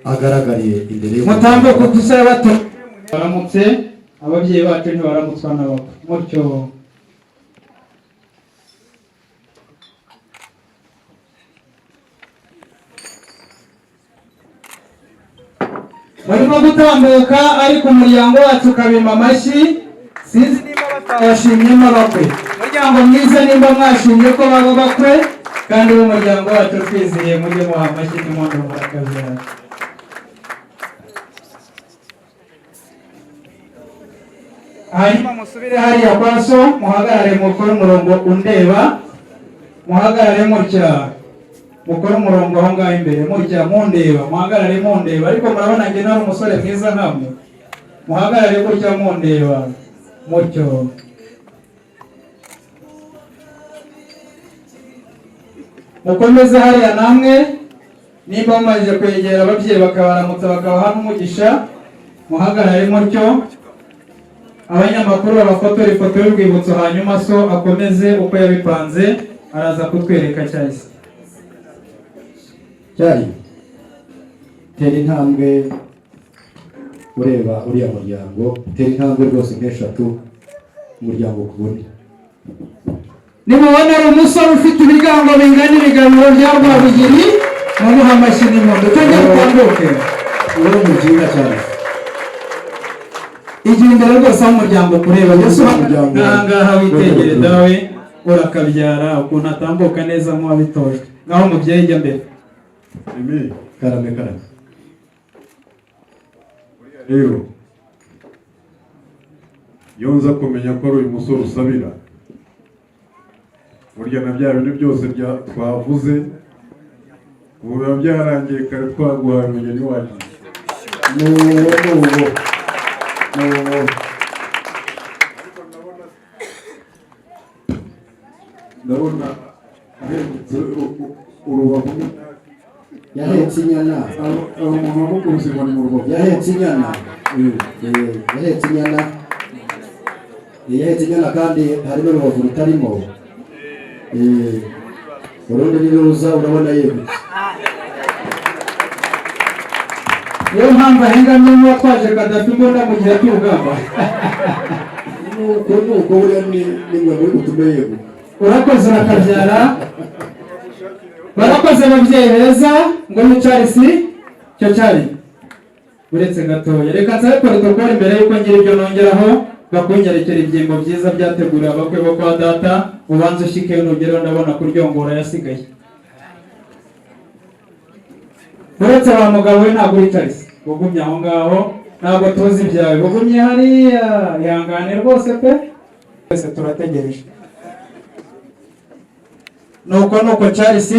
agaragariye imbere Mutambuke dusaba bato baramutse. Ababyeyi bacu ntibaramutswa n'abakwe mutyo. Barimo gutambuka, ariko umuryango wacu ukabima amashyi. Sinzi niba batawashimyemo abakwe. Umuryango mwiza, nimba mwashimye ko baba bakwe kandi b'umuryango wacu twizihiye, mujye muha amashyi n'impundu. Murakabyara. Hanyuma musubire hariya kwa so, muhagarare, mukore umurongo undeba, muhagarare mutya, mukore umurongo aho ngaho imbere mutya mundeba, muhagarare mundeba. Ariko murabona njye nari umusore mwiza nkamwe. Muhagarare gutya mundeba mutyo. Mukomeze hariya namwe. Nimba mumaze kwegera ababyeyi bakabaramutsa, bakabaha n'umugisha, muhagarare mutyo, abanyamakuru babafotora ifoto y'urwibutso, hanyuma so akomeze uko yabipanze, araza kutwereka cyahise. Cyari tera intambwe ureba uriya muryango, tera intambwe rwose nk'eshatu, umuryango ukubone. Nimubona ari umusore ufite ibigango bingana ibiganiro bya Rwabugiri, mumuha amashyi n'impundu. Tujye dutambuke. Uri umujinga cyane. Igira imbere rwose aho umuryango kureba mbese. Umuryango. Ahangaha witegere dawe, urakabyara, ukuntu atambuka neza nk'uwabitojwe. Ngaho umubyeyi, ijya mbere. Imi. Karame, karame. Buriya rero iyo nza kumenya ko ari uyu musore usabira, burya na bya bintu byose twavuze ubu biba byarangiye kare, twaguhaye umugeni wacu. Nuwo, nuwo, nuwo. Ndabona ahindutse urubavu. Yahetse inyana. Hari umuntu wamukubise inkoni mu rubavu. Yahetse inyana. Yahetse inyana. Yahetse inyana kandi hari n'urubavu rutarimo. Urundi niruza urabona yegutse. Niyo mpamvu ahengamye nk'uwatwaje Kadafi imbunda mu gihe cy'urugamba. Nuko nuko, buriya ni mwe muri butume yeguka. Urakoze, urakabyara. Barakoze ababyeyi beza. Ngo ni Charles cyo cyari uretse gatoya. Reka nsabe protocole mbere yuko ngira ibyo nongeraho, bakunyerekera ibyimbo byiza byateguriwe abakwe bo kwa data. Ubanza ushyikeyo, nugeraho ndabona kuryongora yasigaye. Uretse wa mugabo we, ntabwo uri Charles, ugumye aho ngaho, ntabwo tuzi ibyawe, ugumye hariya, ihangane rwose pe, twese turategereje. Nuko nuko Charles,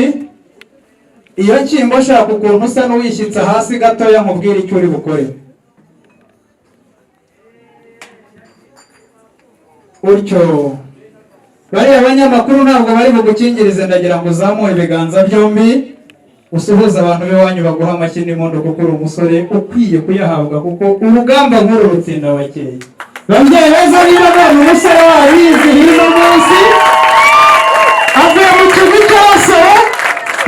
iyo nshyimbo, shaka ukuntu usa n'uwishyitsa hasi gatoya, nkubwire icyo uri bukore. Utyo bariya banyamakuru ntabwo bari bugukingirize. Ndagira ngo uzamure ibiganza byombi, usuhuze abantu b'iwanyu, baguha amashyi n'impundu, kuko uri umusore ukwiye kuyahabwa, kuko urugamba nk'uru rutsinda bakeya. Babyeyi beza, niba none umusore wabo yizihiye uno munsi, avuye mu kigo cy'abasore,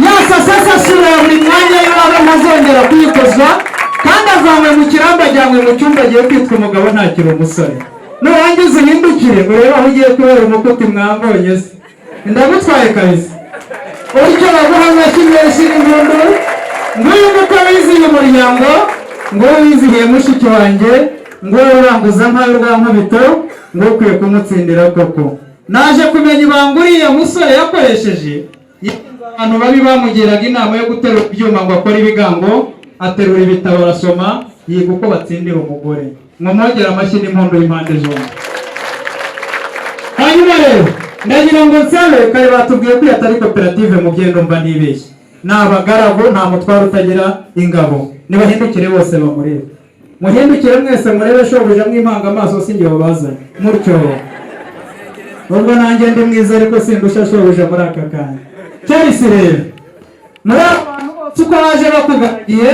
yasasasasura buri mwanya y'iwabo, ntazongera kuyikozwa, kandi avanywe mu kirambi ajyanywe mu cyumba, agiye kwitwa umugabo, ntakiri umusore. Nurangiza uhindukire urebe aho ugiye kubera umukuti. Mwambonye se? Ndagutwaye kabisa. Utyo baguha amashyi menshi n'impundu. Nguyu mukwe wizihiye umuryango, nguyu wizihiye mushiki wanjye, nguyu uranguza nkawe rwa nkubito, nguyu ukwiye kumutsindira koko. Naje kumenya ibanga uriya musore yakoresheje. Abantu babi bamugiraga inama yo guterura ibyuma ngo akore ibigango, aterura ibitabo arasoma, yiga uko batsindira umugore. Mwamwongera amashyi n'impundu y'impande zombi. Hanyuma rero ndagira ngo nsabe, kare batubwiye ko atari koperative mu byendo, mba ntibeshye, ni abagaragu, nta mutwaro utagira ingabo. Nibahindukire bose bamurebe, muhindukire mwese murebe shobuja mwimanga amaso, si njye wabazanye mutyo. Ubwo nanjye ndi mwiza ariko sindusha shobuja muri aka kanya. Charles rero, muri abo bantu bose uko baje bakugaragiye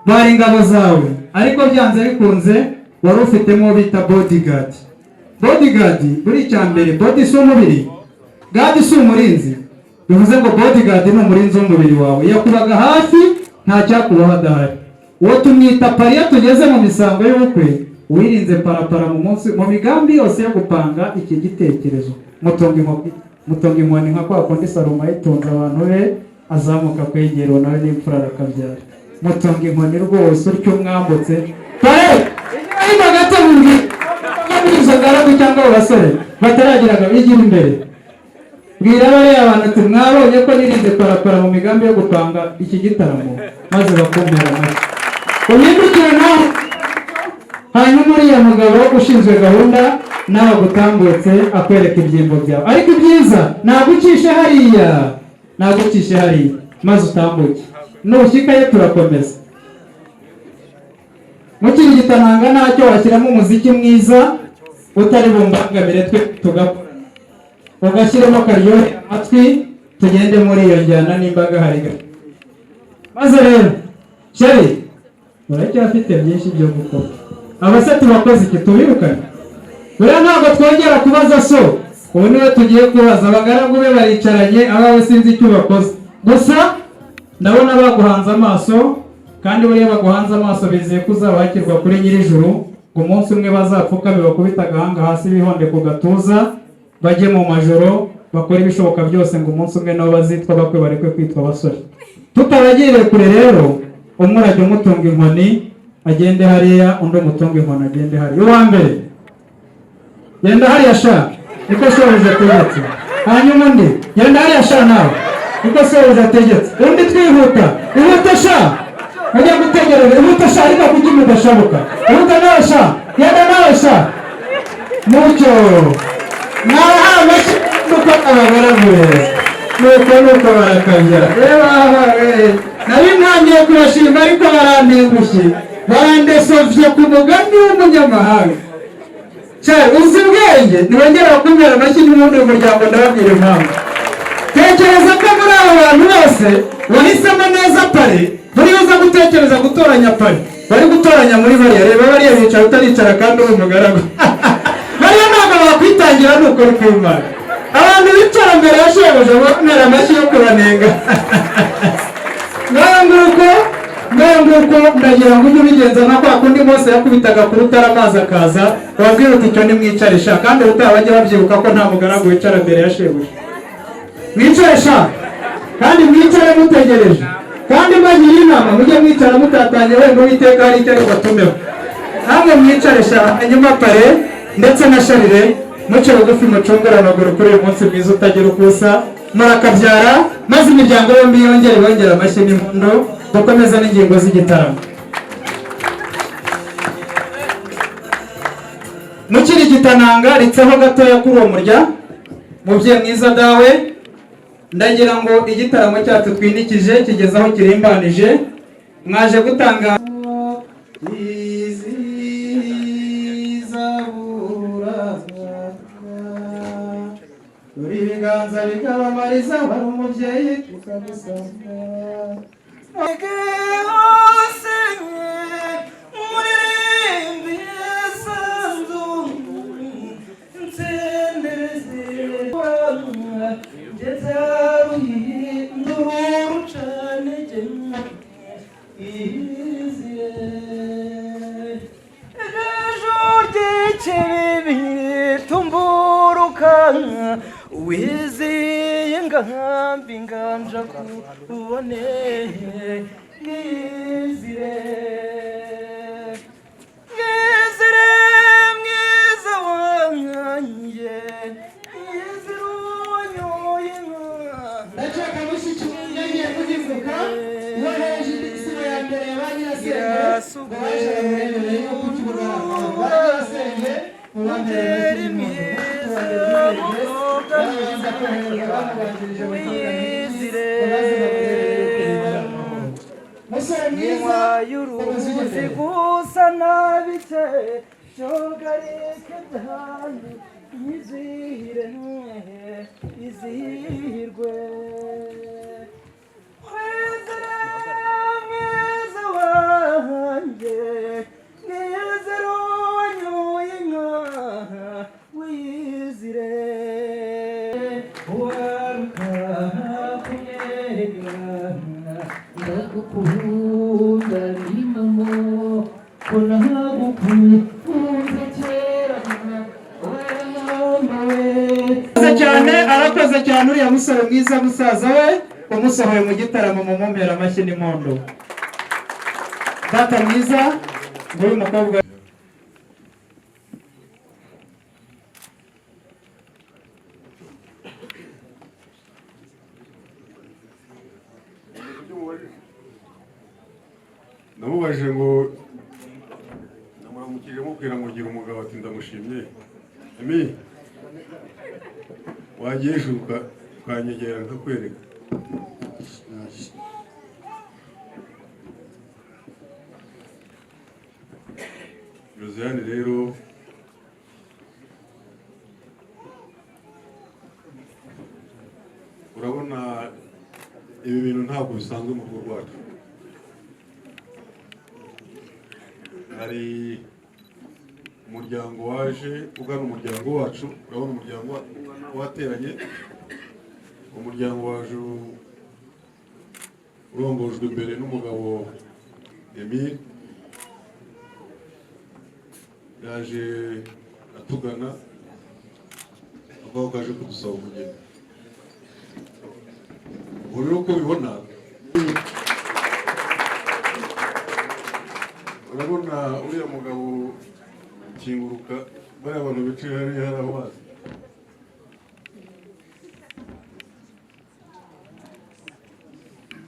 bari ingabo zawe, ariko byanze bikunze wari ufitemo bita bodyguard. Bodyguard buri icya mbere, body si umubiri, guard si umurinzi, bivuze ngo bodyguard ni umurinzi w'umubiri wawe, yakubaga hafi, nta cyakubaho adahari. Uwo tumwita pariya. Tugeze mu misango y'ubukwe, wirinze parapara mu munsi, mu migambi yose yo gupanga iki gitekerezo. Mutunga inkoni, mutunga inkoni nka kwa kundi Salomo ayitunze abantu be, azamuka kwegera uwo nawe n'imfura arakabyara. Mutunga inkoni rwose utyo umwambutse pare hino gato, muri izo ngaragu cyangwa abo basore batarageraga bigira imbere. Bwira bariya bantu ati mwabonye ko nirinze parapara mu migambi yo gupanga iki gitaramo, maze bakumpera amashyi. Uhindukire nawe, hanyuma uriya mugabo ushinzwe gahunda nawe agutambutse, akwereka ibyimbo byawe. Ariko ibyiza nagucishe hariya, nagucishe hariya, maze utambuke. Nushyikayo turakomeza. Mukirigitananga ntacyo washyiramo umuziki mwiza utari bumbangamire, twe tugakorana, ugashyiramo karyohe amatwi, tugende muri iyo njyana n'imbaga hari. Maze rero chéri, uracyafite byinshi byo gukora. Abase tubakoze iki? Tubirukane? Buriya ntabwo twongera kubaza so, ubu niwe tugiye kubaza. Abagaragu be baricaranye, abawe sinzi icyo bakoze, gusa ndabona baguhanze amaso, kandi buriya baguhanze amaso bizeye ko uzabakirwa kuri nyir'ijuru, ngo umunsi umwe bazapfukame bakubite agahanga hasi, bihonde ku gatuza, bajye mu majoro bakore ibishoboka byose ngo umunsi umwe nabo bazitwa bakwe, barekwe kwitwa abasore. Tutabagiriye kure rero, umwe urajya umutunga inkoni agende hariya, undi umutunga inkoni agende hariya. Uwa mbere genda hariya sha, niko shobuja ategetse. Hanyuma undi genda hariya sha nawe. Niko shebuja ategetse. Undi twihuta, ihuta sha, mujye gutegereza, ihuta sha, ariko kuki mudashoboka? Ihuta nawe sha, genda nawe sha, mucyo mwabaha amashyi nuko abagaragu nuko nuko barakabyara. Reba, nari ntangiye kubashima ariko barantengushye, barandesovye ku mugani w'umunyamahanga. Cyari uzi ubwenge, ntibongera bakumira amashyi n'ubundi muryango. Ndababwira impamvu. Tekereza ko muri abo bantu bose wahisemo neza pare, buri uza gutekereza gutoranya pare, bari gutoranya muri bariya. Reba bariya bicara utaricara kandi uri umugaragu. Bariya ntabwo bakwitangira, ni ukuri kw'Imana. Abantu bicara mbere ya shebuja bamera amashyi yo kubanenga. Ngaho nguko, ngaho nguko, ndagira ngo ujye ubigenza nka kwa kundi Mose yakubitaga ku rutare amazi akaza, wabwira uti icyo nimwicare sha, kandi ubutaha bajye babyibuka ko nta mugaragu wicara mbere ya shebuja. Mwicare sha, kandi mwicare mutegereje, kandi mbagira inama mujye mwicara mutatanye, wenda Uwiteka hari icyo ari bubatumeho. Namwe mwicare sha. Hanyuma pare ndetse na Sharire, muce bugufi, mucungure amaguru kuri uyu munsi mwiza utagira uko usa. Murakabyara, maze imiryango yombi yongere bongere amashyi n'impundu, dukomeze n'ingingo z'igitaramo. Mukiri gitananga ritseho gatoya kuri uwo murya. Mubyeyi mwiza dawe, ndagira ngo igitaramo cyacu twinikije kigeze aho kirimbanije, mwaje gutanga uri ibiganza bikabamariza, wari umubyeyi tukagusanga. Wiziye ngambi nganja kubone ngizire ngizire mwiza wanjye ngizire uwanyoye inka. Ndashaka mushiki wanjye agiye kugivuka yohereje indi ya mbere ya ba nyirasenge ngo baje bamurebere yuko ukibuga ba nyirasenge mubambere babanza kohereza bamubanjirije ngo baze bamurebere yuko yinjira amahoro. Musore mwiza, komeza ujye y'uruzi imbere. Gusa nabike cyogarike dani yizihire izihirwe Kwizera mwiza wanjye niyizire uwanyoye inka wiyizire waruka kumwereka Ndagukunda ni mama ko nagukunze kera mama we. Arakoze cyane, arakoze cyane uriya musore mwiza, musaza we umusohoye mu gitaramo, mumumera amashyi n'impundu. Data mwiza, nguyu mukobwa. Namubajije ngo namuramukije mubwira ngo gira umugabo, ati ndamushimye. Emi, wagiye ejuru ukanyegera nkakwereka. Josiane rero urabona ibi bintu ntabwo bisanzwe mu rugo rwacu. Hari umuryango waje ugana umuryango wacu, urabona umuryango wateranye, umuryango waje urongojwe imbere n'umugabo Emile, yaje atugana avuga ko aje kudusaba umugeni. Ubu rero uko ubibona, urabona uriya mugabo Kinguruka, bariya bantu bicaye hariya hari aho bazi.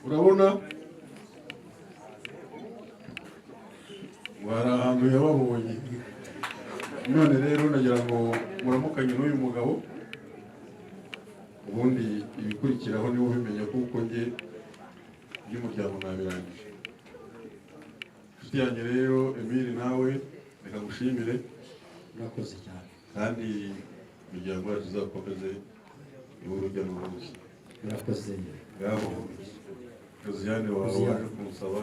Urabona ngo hari ahantu yababonye. None rero nagira ngo muramukanye n'uyu mugabo, ubundi ibikurikiraho niwe ubimenya, kuko njye iby'umuryango nabirangije. Inshuti yanjye rero Emile, nawe reka ngushimire. Murakoze cyane. Kandi imiryango yacu izakomeze ibe urujya n'uruza. Murakoze. Ngaho Josiane wawe Josiane. waje kumusaba.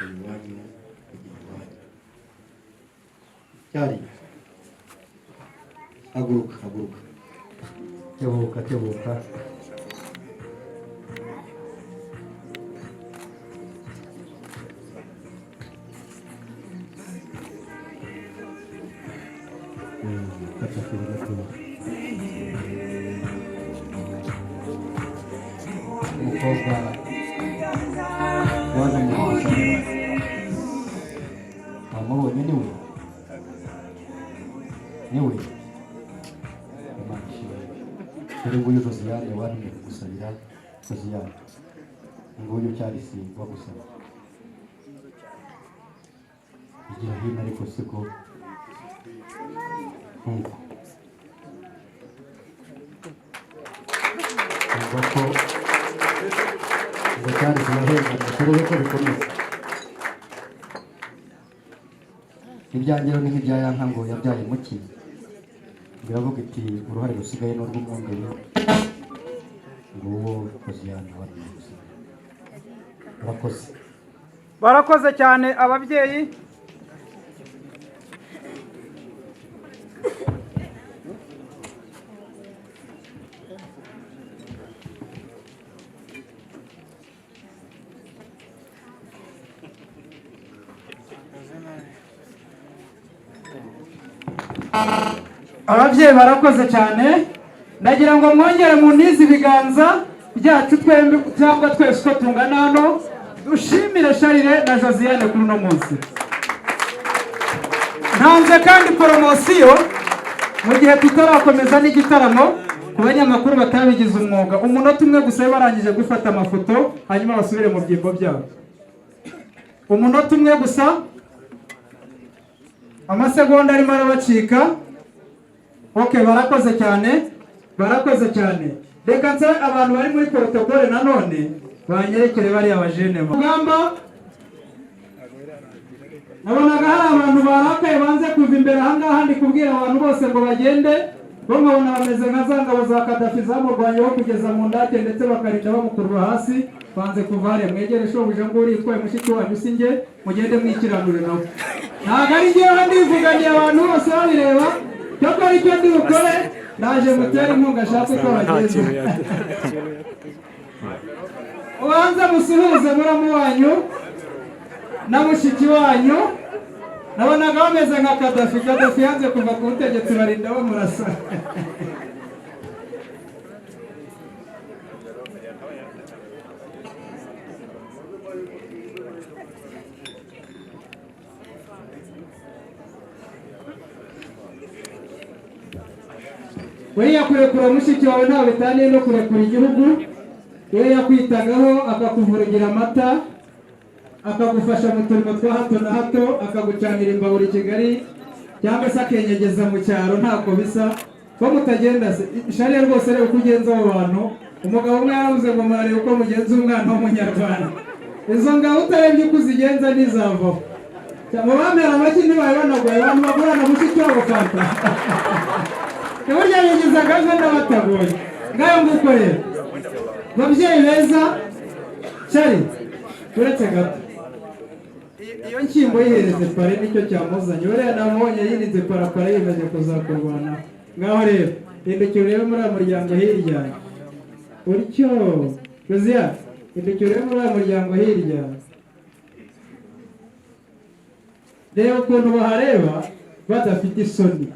Iwanyu kugira iwanyu cyari. Haguruka, haguruka, tebuka, tebuka. Kata kiri gato. Umukobwa waje mu gusaba, wamubonye? Niwe, niwe. Imana ishimwe. Dore nguyu Josiane wantumye kugusabira. Josiane, nguyu Cyarisi wagusaba. Igira hino. Ariko siko nkuko umva ko ngo Cyarisi yahengamye, turebe ko bikomeza. Ibyanjye rero ni nk'ibya ya nka ngo yabyaye muki, ngo iravuga iti: "Uruhare rusigaye ni urw'umwungeri." Nguwo Josiane wari gusaba. Urakoze. Barakoze cyane ababyeyi. Ababyeyi barakoze cyane. Ndagira ngo mwongere munize ibiganza byacu twembi cyangwa twese uko tungana hano, dushimire Sharire na Josiane kuri uno munsi. Ntanze kandi poromosiyo mu gihe tutarakomeza n'igitaramo ku banyamakuru batabigize umwuga, umunota umwe gusa babe barangije gufata amafoto, hanyuma basubire mu byimbo byabo. Umunota umwe gusa, amasegonda arimo arabacika. Ok, barakoze cyane, barakoze cyane. Reka nsabe abantu bari muri protocole nanone banyerekere bariya bajene rugamba. Nabonaga hari abantu barakaye banze kuva imbere ahangaha. Ndi kubwira abantu bose ngo bagende, bo nkabona bameze nka za ngabo za Kadafi zamurwanyeho kugeza mu ndake, ndetse bakarinda bamukurura hasi. Banze kuva hariya. Mwegere shobuja ngo uri itwaye mushiki wanyu, si njye. Mugende mwikiranure nawe, ntabwo ari njyewe. Ndivuganiye abantu bose babireba. Cyakora icyo ndi bukore, ndaje mutere inkunga ashaka uko bagenza. Ubanza musuhuze muramu wanyu na mushiki wanyu. Nabonaga bameze nka Kadafi. Kadafi yanze kuva ku butegetsi, barinda bamurasa. Buriya kurekura mushiki wawe ntawe bitaniye no kurekura igihugu. Iyo yakwitagaho, akakuvurugira amata, akagufasha mu turimo twa hato na hato, akagucanira imbabura i Kigali cyangwa se akenyegeza mu cyaro, ntabwo bisa ko mutagenda se. Shariya rwose, reba uko ugenza abo bantu. Umugabo umwe yaravuze ngo murareba uko mugenza umwana w'umunyarwanda. Izo ngabo utarebye uko uzigenza ntizavaho. Mu bamera amashyi ntibaye banagoye abantu bagurana mushiki wabo fanta. Burya bigize akaje n'abatagoye. Ngayo nguko rero, babyeyi beza. Shari, uretse gato, iyo nshyimbo yihereze pare, nicyo cyamuzanye. Buriya namubonye yirinze parapara, yiyemeje kuzakurwana. Ngaho rero hindukira urebe muri uriya muryango hirya utyo. Josiya, hindukira urebe muri uriya muryango hirya, reba ukuntu bahareba badafite isoni.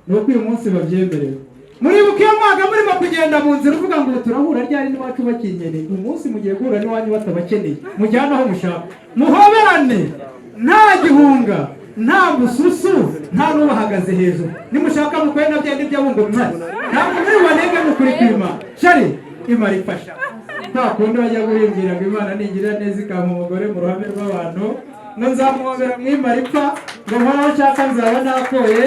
Ni uko uyu munsi babyemerewe. Muribuka iyo mwaka murimo kugenda mu nzira uvuga ngo turahura ryari n'iwacu bakinyeneye? Uyu munsi mugiye guhura n'iwanyu batabakeneye. Mujyane aho mushaka, muhoberane. Nta gihunga, nta mususu, nta n'ubahagaze hejuru. Nimushaka mukore na bya byabungo mwari, ntabwo muri bubanenge mukuri kwima. Shari imara ifasha nta kundi bajya guhimbira ngo Imana ningirira neza ikampa umugore mu ruhame rw'abantu, ngo nzamuhobera mwimara ipfa, ngo nkoraho nshaka nzaba nakoye.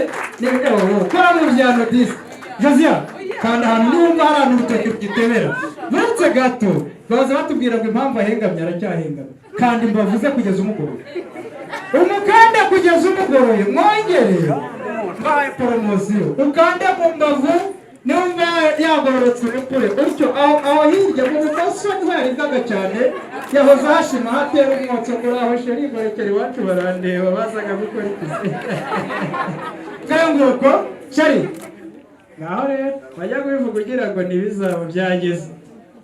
Kora mu byano disi Josiya, kanda ahantu niwumva hari ahantu urutoki rugitebera buretse gato. Baza batubwira ngo impamvu ahengamye, aracyahengamye. Kandi mbavuze kugeza umugoroye, umukanda kugeza umugoroye, mwongere mbahaye poromosiyo. Ukande mu mbavu niwumva yagororotse, urekure utyo. Aho hirya mu bumoso niho yaribwaga cyane, yahoze hashima hatera umwotso. Kuri aho sheri gorekera iwacu barandeba, bazaga gukora iki nguko. Sheri, ngaho rero bajya kubivuga ugira ngo ntibizaba byageze.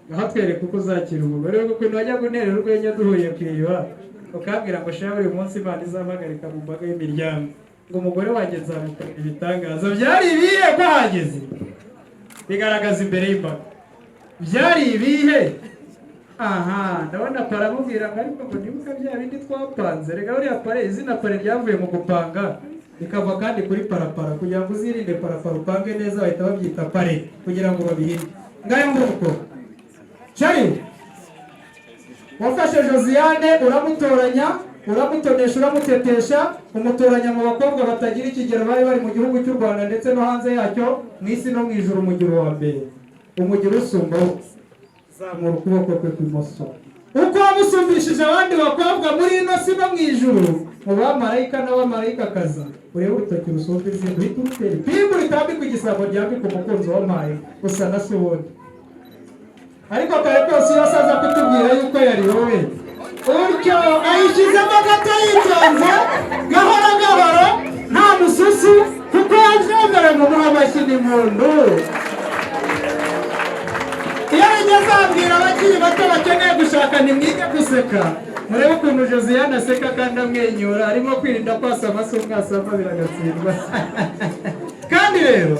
Ngaho twereka uko uzakira umugore we, kuko wajya gunerera urwenya duhuye ku iriba ukambwira ngo shira buri munsi Imana izampagarika mu mbaga y'imiryango, ngo umugore wanjye nzamukorera ibitangaza. Byari ibihe ko hageze bigaragaza imbere y'imbaga? Byari ibihe? Aha ndabona pare amubwira ngo ariko ngo nibuka bya bindi twapanze. Reka buriya pare, izina pare ryavuye mu gupanga, rikava kandi kuri parapara. Kugira ngo uzirinde parapara upange neza, bahita babyita pare kugira ngo babihinde. Ngayo nguko. Shari, wafashe Josiane uramutoranya, uramutonesha, uramutetesha, umutoranya mu bakobwa batagira ikigero bari bari mu gihugu cy'u Rwanda ndetse no hanze yacyo, mu isi no mu ijuru, umugiro wa mbere, umugiro usumba wose. Zamura ukuboko kwe kw'imoso. Uko wamusumbishije abandi bakobwa muri ino si no mu ijuru, mu bamarayika n'abamarayikakazi, urebe urutoki rusumba izindi, uhite urutera ipingu ritambikwa igisabo ryambika umukunzi wampaye gusa na se ubundi. Ariko kare kose iyo asaza kutubwira yuko yari wowe utyo, ayishyizemo gato yitonze, gahoro gahoro, nta mususu, kuko yabyemere ngo muhe amashyi n'impundu. Iyo bigeze abwira abakiri bato bakeneye gushaka, nimwige guseka. Murebe ukuntu Josiane aseka kandi amwenyura, arimo kwirinda kwasama, se umwasama biragatsindwa. Kandi rero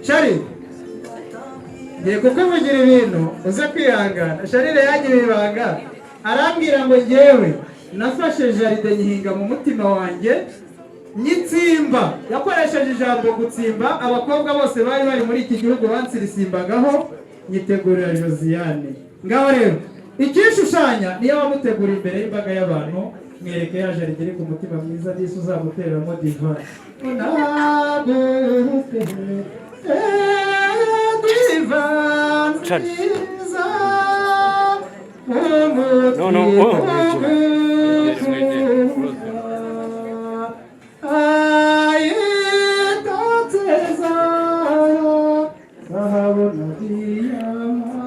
Shari, ngiye kukuvugira ibintu uze kwihangana. Sharire yangiriye ibanga, arambwira ngo ngewe nafashe jaride nyihinga mu mutima wanjye nyitsimba. Yakoresheje ijambo gutsimba. Abakobwa bose bari bari muri iki gihugu bansirisimbagaho, nyitegurira Josiane. Ngaho rero ikishushanya niyo wamutegura imbere y'imbaga y'abantu, mwereke ya jaride iri ku mutima mwiza n'isi uzamutereramo diva. Diva nziza. No, no, oh. Ayitatse zahabu na diyama,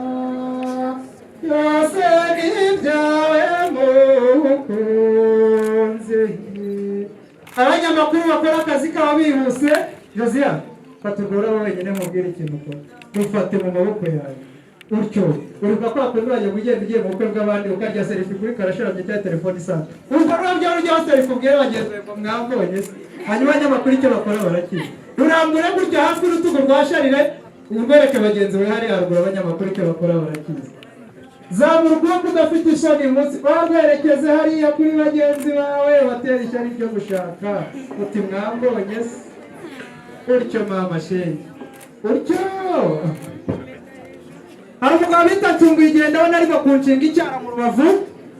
byose ni ibyawe mukunzi. Abanyamakuru bakora akazi kabo bihuse. Josiya, fata urwo wenyine, mubwire ikintu ukora. Rufate mu maboko yawe utyo. Uribuka kwa kundi wajya ugenda ugiye mu bukwe bw'abandi, ukarya selfie kuri karasharamye cyangwa telefone isanzwe? Urwo rurabyo rujyaho selfie, ubwire bagenzi bawe ngo mwambonye se. Hanyuma abanyamakuru icyo bakora barakizi. Rurambure gutyo hafi y'urutugu rwa Sharire, urwereke bagenzi bawe hariya haruguru. Abanyamakuru icyo bakora barakizi. Zamura ukuboko udafite isoni munsi, warwerekeze hariya kuri bagenzi bawe, batera ishyari ryo gushaka, uti mwambonye se. Utyo mama shenge, utyo. Hari umugabo bita Tunguye, ndabona arimo kunshinga icyara mu rubavu.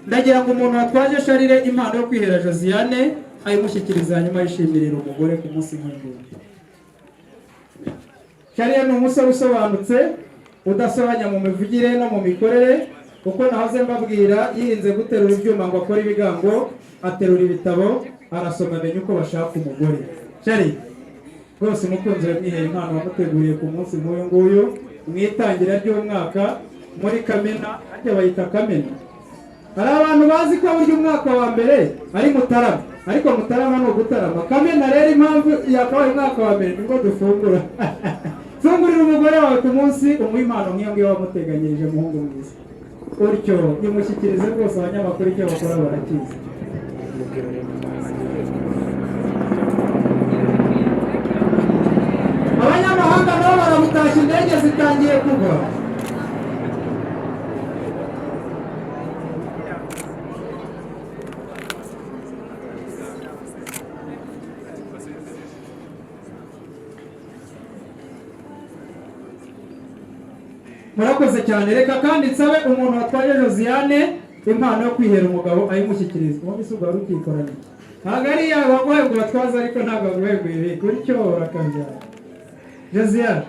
Ndagira ngo umuntu watwaje Sharire impano yo kwihera Josiane ayimushyikiriza, hanyuma yishimirira umugore ku munsi nk'uyu. Sharire ni umusore usobanutse, udasobanya mu mivugire no mu mikorere, kuko nahoze mbabwira yirinze guterura ibyuma ngo akore ibigango, aterura ibitabo arasoma, amenya uko bashaka umugore. Shari, rwose umukunzi we mwihera impano wamuteguriye ku munsi nk'uyu nguyu, mu itangira ry'umwaka muri Kamena. Harya bayita Kamena? Hari abantu bazi ko burya umwaka wa mbere ari Mutarama, ariko Mutarama ni ugutarama. Kamena rero, impamvu yakabaye umwaka wa mbere nibwo dufungura. Fungurira umugore wawe ku munsi, umuha impano nk'iyo ngiyo wamuteganyirije. Muhungu mwiza, utyo imushyikirize rwose. Abanyamakuru icyo bakora barakizi. Abanyamahanga nabo baramutashya, indege zitangiye kugwa. Murakoze cyane. Reka kandi nsabe umuntu watwaye Josiane impano yo kwihera umugabo ayimushyikiriza. Uwo mbese ubwo wari ukikoranye, ntabwo ari iyawe baguhaye ngo batwaze, ariko ntabwo baguhaye ngo uyibike gutyo, urakabyara. Josiane,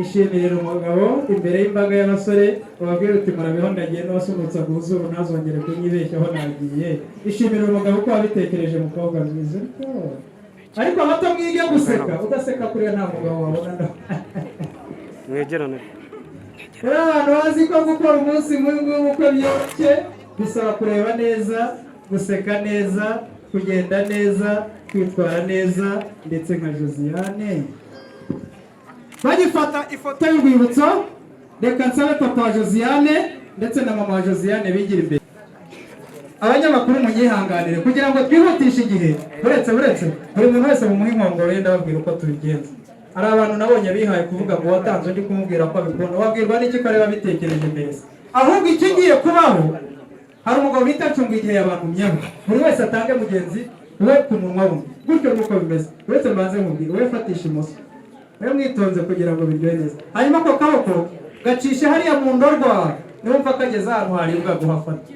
ishimirira umugabo imbere y'imbaga y'abasore, ubabwire uti: "Murabeho, ndagiye, n'uwasunutse ku zuru ntazongere kunyibeshyaho, nagiye." Ishimira umugabo uko wabitekereje, mukobwa mwiza. Ariko abato mwige guseka, udaseka kuriya nta mugabo wabona ndaho. Mwegerane. Rero abantu bazi ko gukora umunsi nk'uyu nguyu w'ubukwe byoroshye, bisaba kureba neza, guseka neza, kugenda neza, kwitwara neza, ndetse nka Josiane. Bagifata ifoto y'urwibutso, reka nsabe papa wa Josiane ndetse na mama wa Josiane bigira imbere. Abanyamakuru munyihanganire, kugira ngo twihutishe igihe, buretse buretse buri muntu wese mumuhe inkongoro ye, ndababwira uko tubigenza. Hari abantu nabonye bihaye kuvuga ngo watanze undi kumubwira ko abikunda, wabwirwa n'iki ko areba bitekereje mbere se? Ahubwo ikigiye kubaho, hari umugabo bita Ncunga igihe yabantumyeho, buri wese atange mugenzi we ku munwa we. Gutyo nuko bimeze. Uretse mbanze mubwire, wowe fatisha imoso, wowe mwitonze kugira ngo biryohe neza, hanyuma ako kaboko gacishe hariya mu ndorwa, niwumva kageze ahantu haribwa guhafata.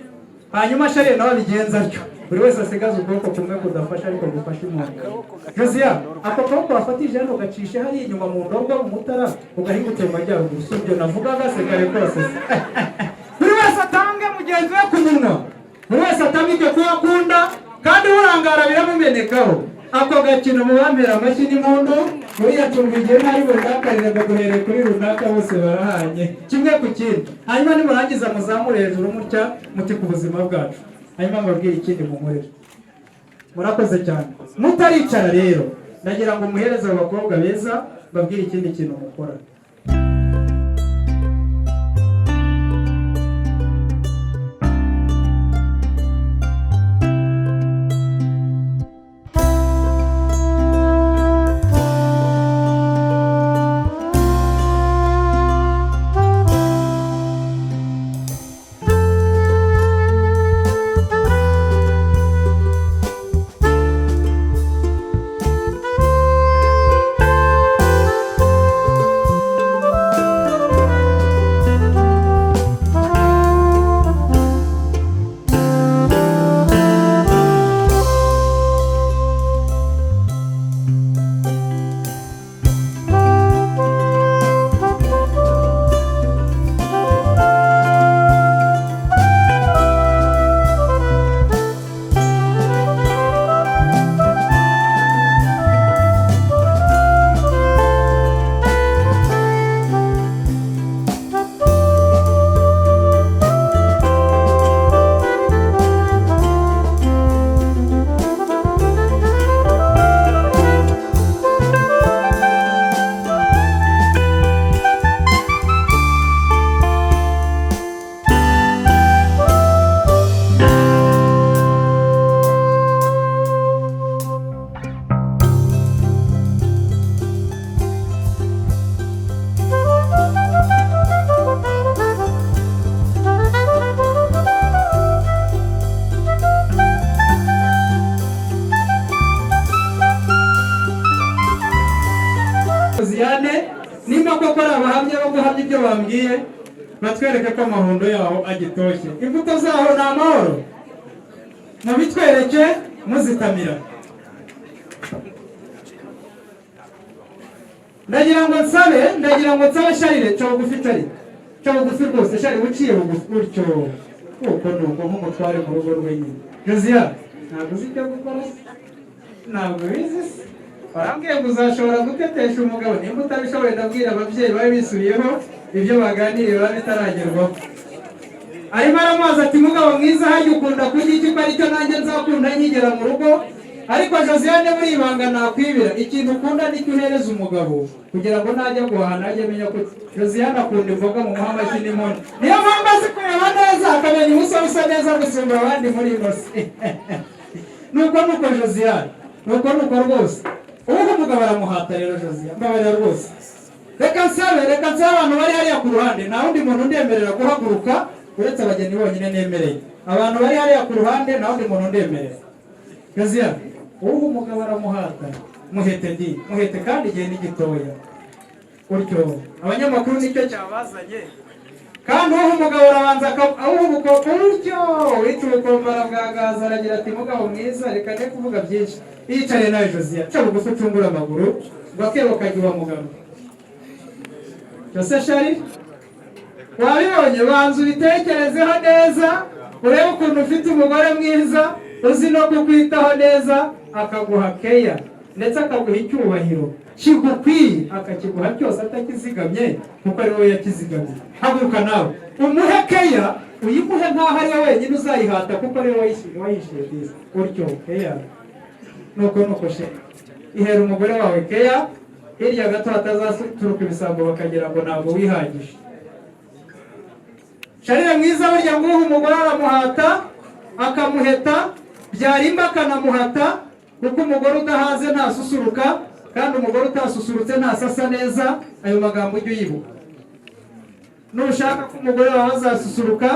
Hanyuma shariye nawe abigenza atyo, buri wese asigaze ukuboko kumwe kudafashe ariko gufashe inkongoro. Josiya, ako kaboko wafatije hano gacishe hariya inyuma mu ndorwa mu mutara, ugahingutse mu majyaruguru. Si ibyo navugaga se kare kose se? Buri wese atange mugenzi we ku munwa, buri wese atamike kuwo akunda, kandi urangara biramumenekaho. Ako gakino mubampera amashyi n'impundu. Buriya cunga igihe ntari bundakarire ngo duhere kuri runaka, bose barahanye kimwe ku kindi. Hanyuma nimurangiza muzamure hejuru mutya muti: "Ku buzima bwacu." Hanyuma mbabwire ikindi munkorere. Murakoze cyane. Mutaricara rero, ndagira ngo muhereze abo bakobwa beza, mbabwire ikindi kintu mukora. Josiane, nimba koko ari abahamya bo guhamya ibyo bambwiye, batwereke ko amahundo yaho agitoshye, imbuto zaho ni amahoro, mubitwereke muzitamira. Ndagira ngo nsabe Sharire, ca bugufi. Cari ca bugufi rwose. Shari, uciye bugufi gutyo, kuko ni uko nk'umutware mu rugo rwenyine. Josiane, ntabwo uzi icyo gukora se? Ntabwo ubizi se? Warambwiye ngo uzashobora gutetesha umugabo. Nimba utabishoboye, ndabwira ababyeyi babe bisubiyeho, ibyo baganiriye biba bitaragerwaho. Arimo aramubaza ati: "Mugabo mwiza, hajya ukunda kurya iki ko aricyo nanjye nzakunda nkigera mu rugo?" Ariko Josiane, muri ibanga nakwibira, ikintu ukunda nicyo uhereza umugabo, kugira ngo najya guhaha najye amenya ko Josiane akunda imboga. Mu muha amashyi n'impundu. Niyo mpamvu azi kureba neza, akamenya umusore usa neza gusumba abandi muri ino si. Nuko Josiane, nuko rwose ubu umugabo aramuhata. Rero Josiane, mbabarira rwose, reka nsabe abantu bari hariya ku ruhande. Nta wundi muntu ndemerera guhaguruka uretse abageni bonyine nemereye. Abantu bari hariya ku ruhande, nta wundi muntu ndemerera. Josiane, ubu umugabo aramuhata. Muhete di muhete, kandi igihe ni gitoya. Gutyo abanyamakuru nicyo cyabazanye. Kandi uha umugabo arabanza awuha ubukombe buryo wita ubukombara bwa Gaza, aragira ati mugabo mwiza, reka ne kuvuga byinshi, yicare nawe Josiya, ca bugufi ucungure amaguru, ngo akebo kajya iwa mugabo. Jose Shari, wabibonye? Banza ubitekerezeho neza, urebe ukuntu ufite umugore mwiza uzi no kukwitaho neza, akaguha keya ndetse akaguha icyubahiro kigukwiye, akakiguha cyose atakizigamye kuko ari wowe yakizigamye. Haguruka nawe umuhe keya, uyimuhe nk'aho ari we wenyine uzayihata kuko ari we wayishyuye byiza utyo keya. Nuko she ihera umugore wawe keya, hirya gato hatazaturuka ibisambo bakagira ngo ntabwo wihagije. Sharire mwiza, burya nguha umugore aramuhata akamuheta, byarimba akanamuhata, kuko umugore udahaze ntasusuruka, kandi umugore utasusurutse ntasasa neza. Ayo magambo ujye uyibuka. Nushaka ko umugore wawe azasusuruka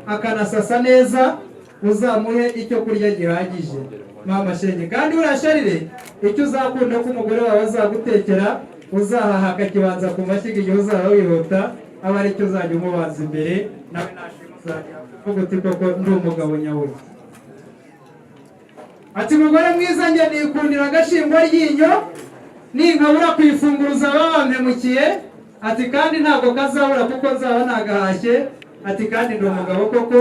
akanasasa neza, uzamuhe icyo kurya gihagije mama shenge. Kandi buriya Sharire, icyo uzakunda ko umugore wawe azagutekera, uzahaha akakibanza ku mashyiga igihe uzaba wihuta, aba aricyo uzajya umubanza imbere, nawe nashima uzajya uvuga uti koko ndi umugabo nyawe. Ati mugore mwiza, njye nikundira agashingwa ryinyo, ninkabura ku ifunguro uzaba wampemukiye. Ati kandi ntabwo kazabura kuko nzaba nagahashye. Ati kandi ndi umugabo koko,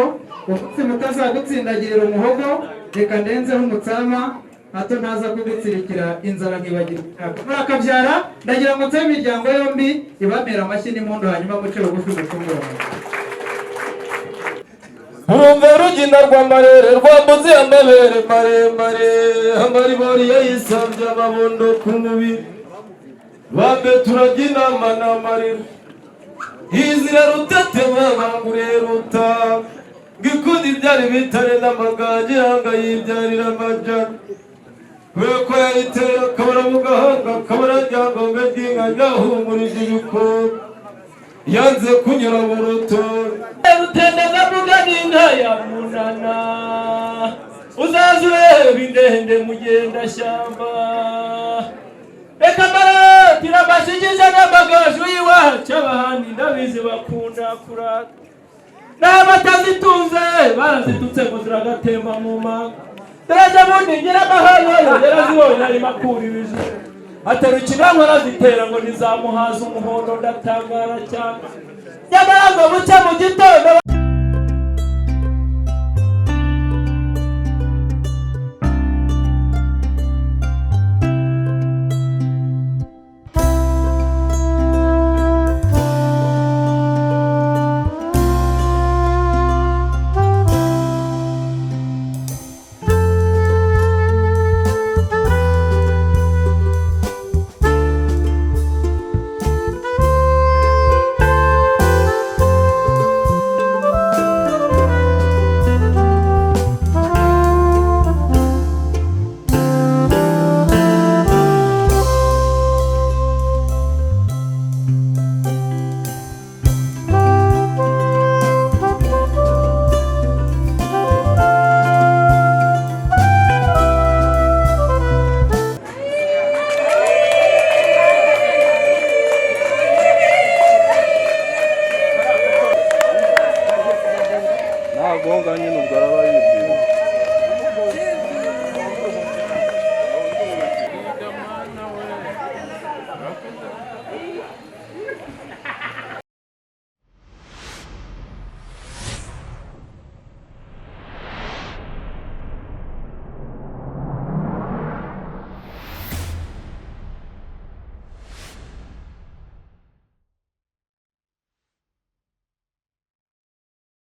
umunsi mutazagutsindagirira umuhogo, reka ndenzeho umutsama hato ntaza kugutsirikira inzara nkibagirwa. Murakabyara, ndagira ngo nsabe imiryango yombi ibamera amashyi n'impundu, hanyuma muce bugufi mufungure. Urumva rugina rw'amarere rwambuze amabere maremare, amaribori yayisabye amabondo ku mubiri, bambe turajya inama n'amarira, izira rutetema banguriye ruta, ngikundi ibyari bitare n'amagage yanga yibyarira amajyana, kubera ko yayitera akabara mu gahanga, akabara ryangombe ry'inka ryahumurije ibikombe, yanze kunyura mu rutoki. Rutendeza mbuga n'inka ya munana, uzaze urebe indende mugendashyamba, reka mbaratira amashyigiza n'amagaju y'iwacu, abahandi ndabizi bakunda kurata, n'abatazitunze barazitutse ngo ziragatemba mu manga. Dore bundi ngira amahoro yarazibonye arimo akura ibijumba, atera ikinanko arazitera ngo ntizamuhaza umuhondo, ndatangara cyane, nyamara ngo bucye mu gitondo. Ntagonga nyine ubwo araba.